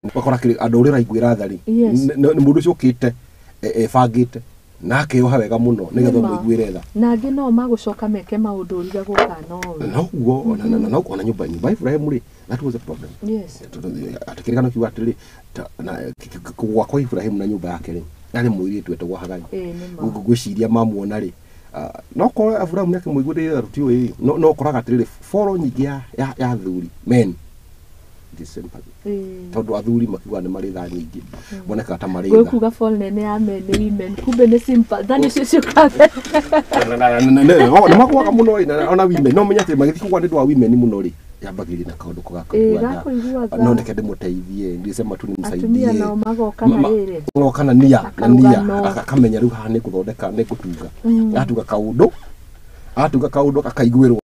Ũgakora andũ ũrĩa ũraiguĩra tha rĩ, nĩ mũndũ ũcio ũkĩte ebangĩte na akeyoha wega mũno nĩgetha Nĩma. ũmũiguĩre tha. Na angĩ no magũcoka meke maũndũ ũrigagwo kana nowe. Noguo na ona nyũmba ya Ibrahimu rĩ, that was a problem. Atĩ kĩrĩkano kiuga atĩrĩrĩ, kũgũa kwa Ibrahimu na nyũmba yake rĩ, yarĩ mũirĩtu wetagwo Hagari. Ĩĩ, nĩ ma. Ngwĩciria mamuona rĩ, no korwo Aburahamu nĩ akĩmũiguĩrĩire tha, tũtiũĩ, no ũkoraga atĩrĩrĩ, boro nyingĩ ya athuri, men, it is sympathy, tondũ athuri makiugaga nĩ marĩ tha nyingĩ, monekaga ta marĩ tha. Gwĩkuga fall nene ya men nĩ women, kumbe nĩ sympathy tha nĩcio ciũkaga. Nĩ magũaga mũno ĩ, ona women no menye atĩ magĩthiĩ kũgũa nĩ ũndũ wa women mũno rĩ, yambagĩrĩria na kaũndũ Ĩĩ, gakũigua tha. no ndeke ndĩmũteithie, ndisema tu nimsaidie. Atumia nao magoka na rĩrĩ Goka na nia na nia. Akarũgano. Akamenya rĩu haha nĩ gũthondeka, nĩ gũtunga. Atunga kaũndũ, atunga kaũndũ akaiguĩrwo.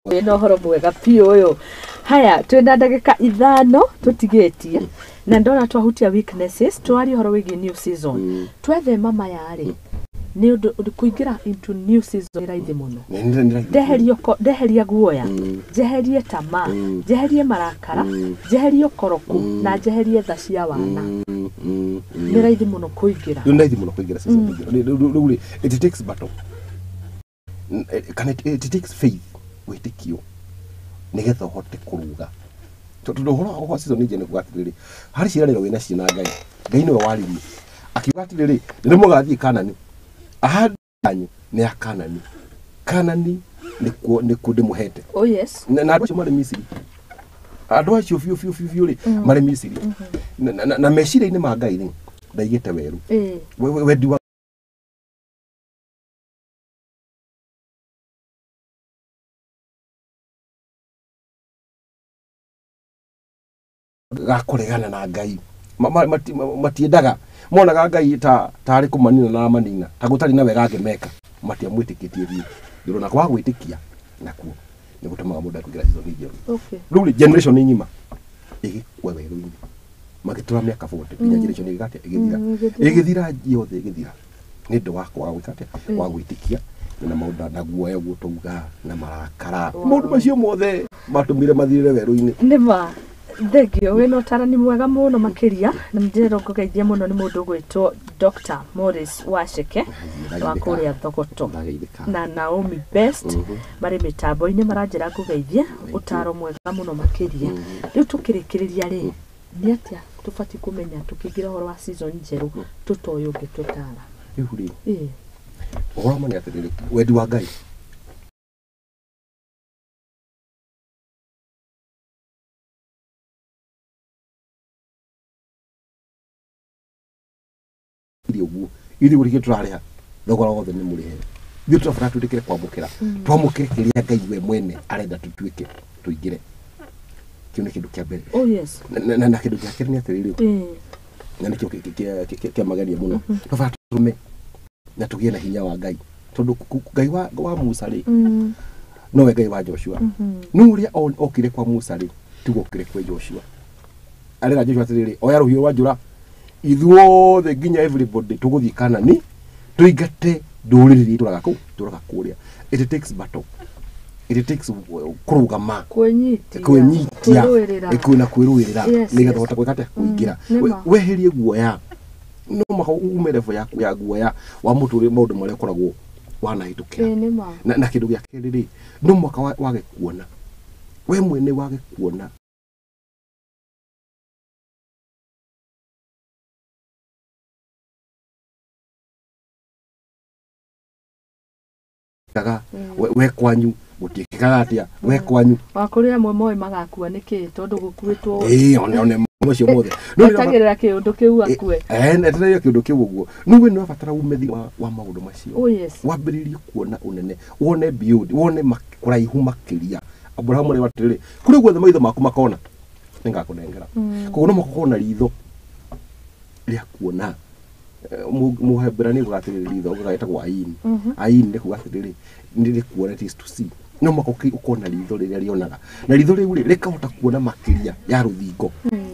Wĩna ũhoro mwega biũ ũyũ. Haya, twĩna ndagĩka 5 tũtigĩtie, na ndona twahutia weaknesses, twaria ũhoro wĩgiĩ new season, twethema maya rĩ, nĩ ũndũ kũingĩra into new season nĩ raithi mũno. Nĩ raithi. Ndeheria guoya, njeherie tamaa, njeherie marakara, njeherie ũkoroku, na njeherie tha cia wana, nĩ raithi mũno kũingĩra. Rĩu nĩ raithi mũno kũingĩra season ĩngĩ. Rĩu rĩ, it takes battle. Kana it takes faith, wĩtĩkio, nĩgetha ũhote kũruga, tondũ ũhoro wa season ĩngĩ nĩ kuga atĩrĩrĩ, harĩ ciĩranĩro wĩna cio na Ngai. Ngai nĩwe waririe akiuga atĩrĩrĩ, nĩ mũgathiĩ Kanani, ahadi yanyu nĩ ya Kanani, Kanani nĩkuo ndĩmũhete. Oh yes. Na andũ acio marĩ Misiri, andũ acio biũ biũ biũ biũ rĩ, marĩ Misiri. Na meciria-inĩ ma Ngai rĩ, ndaigĩte werũ. Wendi wa gakũregana na Ngai. Matiendaga, monaga Ngai ta tarĩ kũmanina na manina, ta gũtarĩ na wega angĩmeka, matiamwĩtĩkĩtie biũ. Ndĩrona kwaga gwĩtĩkia nakuo nĩ gũtũmaga mũndũ akũingĩra season njerũ. Rĩu rĩ, generation ng'ima ĩgĩkua werũ-inĩ, magĩtũra mĩaka 40 nginya generation ĩgĩka atĩa? Ĩgĩthira. Ĩgĩthira. Ĩgĩthira yothe, ĩgĩthira nĩ ũndũ wa kwaga gwĩka atĩa? Wa gwĩtĩkia na maũndũ na guoya ũguo tauga na marakara. Maũndũ macio mothe matũmire mathirĩre werũ-inĩ. Nĩ ma. Thengio, wĩna ũtarani mwega mũno makĩria, na ndĩrenda ngũgeithie mũno nĩ mũndũ ũgwĩtwo Dr. Morris Wacheke wa kũrĩa Thogoto Ndageithĩka. Na Naomi Best marĩ mĩtambo-inĩ maranjĩra ngũgeithie, ũtaro mwega mũno makĩria. Rĩu tũkĩrĩkĩrĩria rĩ, nĩ atĩa tũbatiĩ kũmenya tũkĩingĩra ũhoro wa season njerũ tũtoĩ ũngĩtũtara? Rĩu rĩ, Ĩĩ. Ũhoro ma nĩ atĩrĩrĩ, wendi wa Ngai ũguo ithuĩ gũtirĩ tũrarĩha, thogora wothe nĩ mũrĩhe. Ithuĩ tũrabatara twĩtĩkĩre kwamũkĩra, twamũkĩre kĩrĩa Ngai we mwene arenda tũtuĩke, tũingĩre. Kĩu nĩ kĩndũ kĩa mbere. Oh yes. Na kĩndũ gĩa kerĩ nĩ atĩrĩrĩ, na nĩkĩo kĩa magenia mũno, tũrabatara tũme na tũgĩe na hinya wa Ngai, tondũ Ngai wa Musa rĩ, nowe Ngai wa Joshua. No ũrĩa okire kwa Musa rĩ, tiguo okire kwĩ Joshua. Arera Joshua atĩrĩrĩ, oya rũhiũ rwa njora, ithuothe nginya everybody tũgũthiĩ Kanani tũingate ndũrĩrĩ iria itũraga kũu, tũraga kũrĩa. It takes battle, it takes kũrũgama, Kwĩnyitia. Kwĩnyitia. Kwĩrũĩrĩra. Na kwĩrũĩrĩra, nĩgetha ũhote gwĩka atĩa? Kũingĩra. Nĩ ma. Weherie guoya. No mũhaka ume level yaku ya guoya wa mũtũrĩre, maũndũ marĩa ũkoragwo wanahĩtũkĩra. Ĩĩ, nĩ ma. Na kĩndũ gĩa kerĩ rĩ, no mũhaka wage kuona we mwene, wage kuona kaga we kwanyu gũtiĩkĩkaga atĩa, we kwanyu. Wa kũrĩ amwe moĩ magakua nĩkĩ, tondũ gũkuĩtwo. Ĩĩ, one macio mothe. No nĩ Etagĩrĩra kĩũndũ kĩu akue. Etereire kĩũndũ kĩu ũguo. No we nĩ ũrabatara ume thĩinĩ wa maũndũ macio, Oh yes. wambĩrĩrie kuona ũnene, wone beyond, wone kũraihu makĩria. Abrahamu arĩ atĩrĩrĩ, kũrĩ guothe maitho maku makona nĩngakũnengera. Koguo no mũhaka ũkorwo na ritho rĩa kuona. Mũhebirania ugaga atĩrĩrĩ, ritho ugaga ĩtagwo ain. Ain nĩ kuga atĩrĩrĩ, nĩ rĩkuona, it is to see. No mũhaka ũkorwo na ritho rĩrĩa rĩonaga, na ritho rĩu rĩ, rĩkahota kuona makĩria ya rũthingo,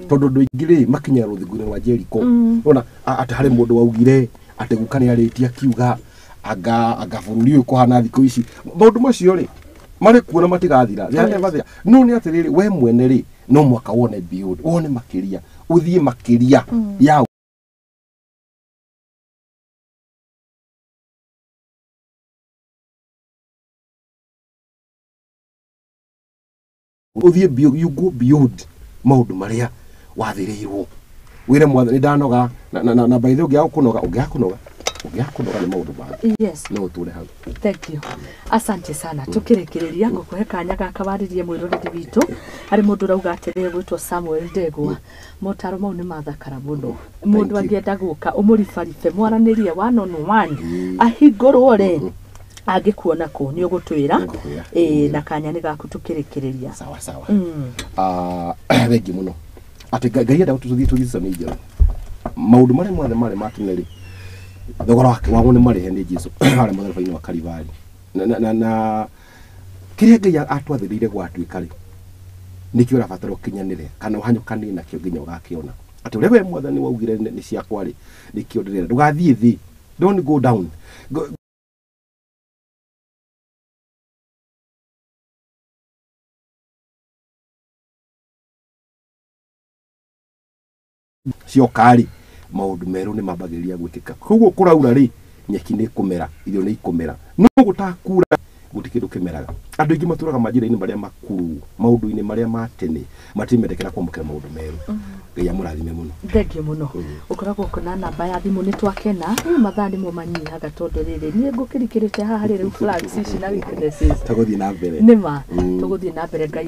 tondũ andũ aingĩ rĩ, makinyaga rũthingo-inĩ rwa Jericho. Ona atĩ harĩ mũndũ waugire atĩ guka nĩ arĩtie akiuga anga bũrũri ũyũ kũhana thikũ ici, maũndũ macio rĩ, marĩ kuo na matigathira. They are never there. No nĩ atĩrĩrĩ, we mwene rĩ, no mũhaka wone beyond, wone makĩria, ũthiĩ makĩria ya ũthiĩ beyond, you go beyond maũndũ marĩa wathĩrĩirwo. Wĩre Mwathani ndanoga, na by the way, ũngĩaga kũnoga nĩ maũndũ mangĩ, no ũtũre hau. Thank you. Asante sana. Tukĩrĩkĩrĩria ngũkũhe kanya gaka warĩrie mwĩroreri witũ. Harĩ mũndũ ũrauga atĩrĩrĩ, gwĩtwo Samuel Ndegwa, motaro mau nĩ mathakara mũno. Mũndũ You. angĩenda gũka ũmũribaribe mwaranĩrie one on one, ahingũrwo rĩ, angĩkuona kũ? Nĩ ũgũtwĩra. Nĩngũkwĩra. Ĩĩ, na kanya nĩ gaku tũkĩrĩkĩrĩria. Sawa sawa. Thengiũ mũno. Atĩ Ngai enda tũthiĩ season njerũ, maũndũ marĩa mothe marĩ ma tene rĩ, thogora wake wamo nĩ marĩhe nĩ Jesu harĩa mũtharaba-inĩ wa Kalivari. Na kĩrĩa Ngai atwathĩrĩire gwatuĩka rĩ, nĩkĩo ũrabatara ũkinyanĩre kana ũhanyũkanie nakĩo nginya ũgakĩona atĩ ũrĩa we Mwathani waugire nĩ ciakwa rĩ, nĩkĩo ndĩrenda. Ndũgathiĩ thĩ, don't go down. Go, cioka rĩ, maũndũ merũ nĩ mambagĩrĩria gwĩkĩka. Koguo kũraura rĩ, nyeki nĩ ĩkũmera, irio nĩ ikũmera, no gũtakura gũtirĩ kĩndũ kĩmeraga. Andũ aingĩ matũraga manjĩra-inĩ marĩa makũrũ, maũndũ-inĩ marĩa ma tene, matimendekera kwamũkĩra maũndũ merũ. Ngai amũrathime mũno. Thengiũ mũno. Ũkoragwo na namba ya thimũ? Nĩ twakena. Rĩu mathaa nĩmo manyihaga, tondũ rĩrĩ niĩ ngũkĩrikĩrĩte haha rĩ, rĩu flags ici na weaknesses. Tũgũthiĩ na mbere. Nĩma, tũgũthiĩ na mbere. Ngai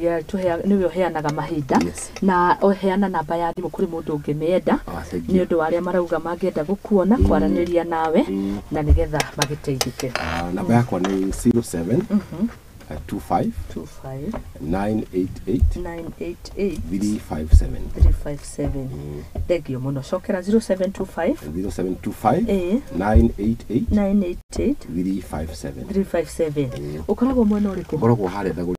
nĩwe ũheanaga mahinda. Na ũheana namba ya thimũ kũrĩ mũndũ ũngĩmĩenda, Ah, thank nĩ you. ũndũ wa arĩa marauga mangĩenda gũkuona, kwaranĩria nawe, na nĩgetha magĩteithĩke. Ah, namba yakwa nĩ 07 25 25 988 988 357. 357. Thengio mũno. Cokera, 0725 0725 ĩĩ 988 988 357. 357. Ũkoragwo mwena ũrĩkũ? Ngoragwo harĩa Ndagũrĩ.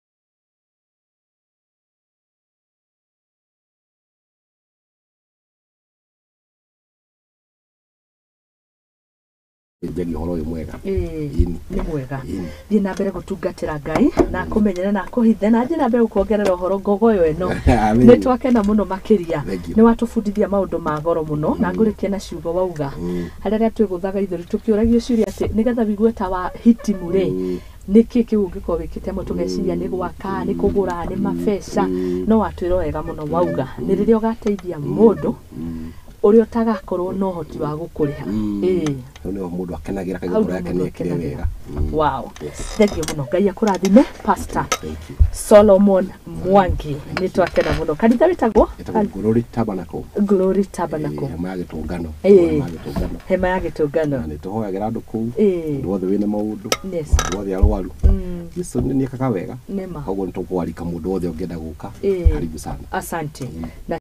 Njagia ũhoro ũyũ mwega. Ĩĩ, nĩ mwega. Thiĩ na mbere gũtungatĩra Ngai na kũmenyere na kũhithe na thiĩ na mbere gũkuongerera ũhoro ngogoyo ĩno. Nĩ twakena mũno makĩria. Nĩ watũbundithia maũndũ ma goro mũno na ngũrĩkie na ciugo wauga. Harĩa arĩa twĩgũthaga ithũri tũkĩũragio ciũria atĩ nĩgetha wigue ta wa hitimu rĩ, nĩkĩ kĩu ũngĩkorwo wĩkĩte amwe tũgeciria nĩ gwaka, nĩ kũgũra, nĩ mabeca, no watwĩra wega mũno wauga nĩ rĩrĩa ũgateithia mũndũ ũrĩa ũtagakorwo na ũhoti wa gũkũrĩha. Ĩĩ. Hau nĩho mũndũ akenagĩra kaigua ngoro yake nĩ ekire wega. Wow. Thank you mũno. Ngai akũrathime Pastor Solomon Mwangi. Nĩ twakena mũno. Kanitha wĩtagwo? Ĩtagwo Glory Tabernacle. Glory Tabernacle. Hema ya gĩtũngano. Hema ya gĩtũngano. Na nĩ tũhoyagĩra andũ kũu. Andũ othe wĩna maũndũ. Andũ othe arwaru. Jesu nĩ ekaga wega. Koguo nĩ tũkwarika mũndũ wothe ũngĩenda gũka. Karibu sana. Asante. Na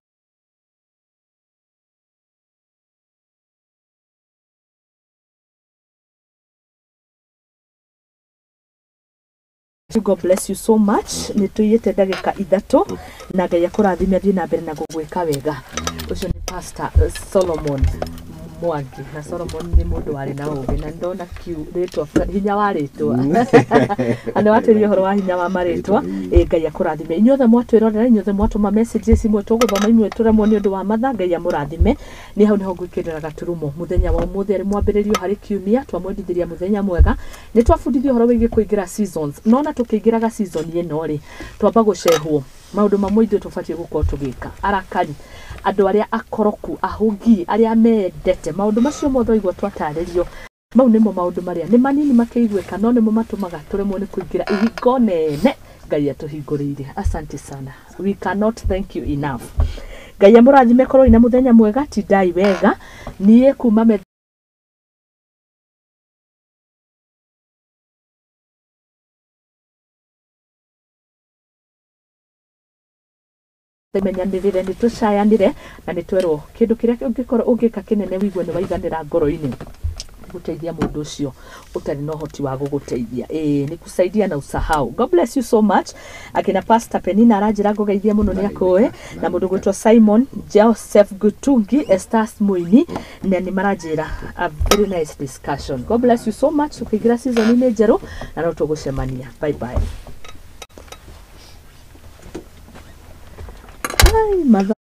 God bless you so much. Nĩ tũiyĩte ndagĩka 3 na Ngai akũrathime athiĩ na mbere na gũgwĩka wega. Ũcio nĩ Pastor Solomon Mwangi. Na Solomon nĩ mũndũ warĩ na ũũgĩ na ndona kiu rĩtwa hinya wa rĩtwa. Na nĩ watĩria ũhoro wa hinya wa marĩtwa. Ngai akũrathime. Inyuothe mwatwĩrorera, inyuothe mwatũma messages imwe tũgũthoma imwe tũremwo nĩ ũndũ wa mathaa. Ngai amũrathime. Nĩ hau nĩho ngwĩkĩrĩra gaturumo mũthenya wa ũmũthĩ arĩ mwambĩrĩrio harĩ kiumia twamwendithĩria mũthenya mwega. Nĩ twabundithio ũhoro wĩgiĩ kũingĩra seasons. No na tũkĩingĩraga season ĩno rĩ, twamba gũcehwo maũndũ mamwe ithuĩ tũbatiĩ gũkorwo tũgĩka. Arakari, andũ arĩa akoroku, ahũngi, arĩa mendete maũndũ macio mothe ũigua twatarĩrio. Mau nĩmo maũndũ marĩa nĩ manini makĩiguĩka no nĩmo matũmaga tũremwo nĩ kũingĩra ihingo nene Ngai atũhingũrĩire. Asante sana. We cannot thank you enough. Ngai amũrathime, korwo ina mũthenya mwega, tindai wega. Niĩ kuma menyanĩrĩre nĩ tũcayanĩre na nĩ twerwo kĩndũ kĩrĩa ũngĩkorwo ũngĩka kĩnene wigue nĩ waiganĩra ngoro-inĩ gũteithia mũndũ ũcio ũtarĩ na ũhoti wa gũgũteithia. Ĩĩ, nĩ kusaidia na usahau. God bless you so much. Akina Pastor Penina aranjĩra ngũgeithie mũno nĩ akũĩ, na mũndũ gwĩtwo Simon Joseph Gutungi, Esther Muini, na nĩ maranjĩra a very nice discussion. God bless you so much. Tũkĩingĩra season-inĩ njerũ na no tũgũcemania. Bye bye. Ai, mathaa.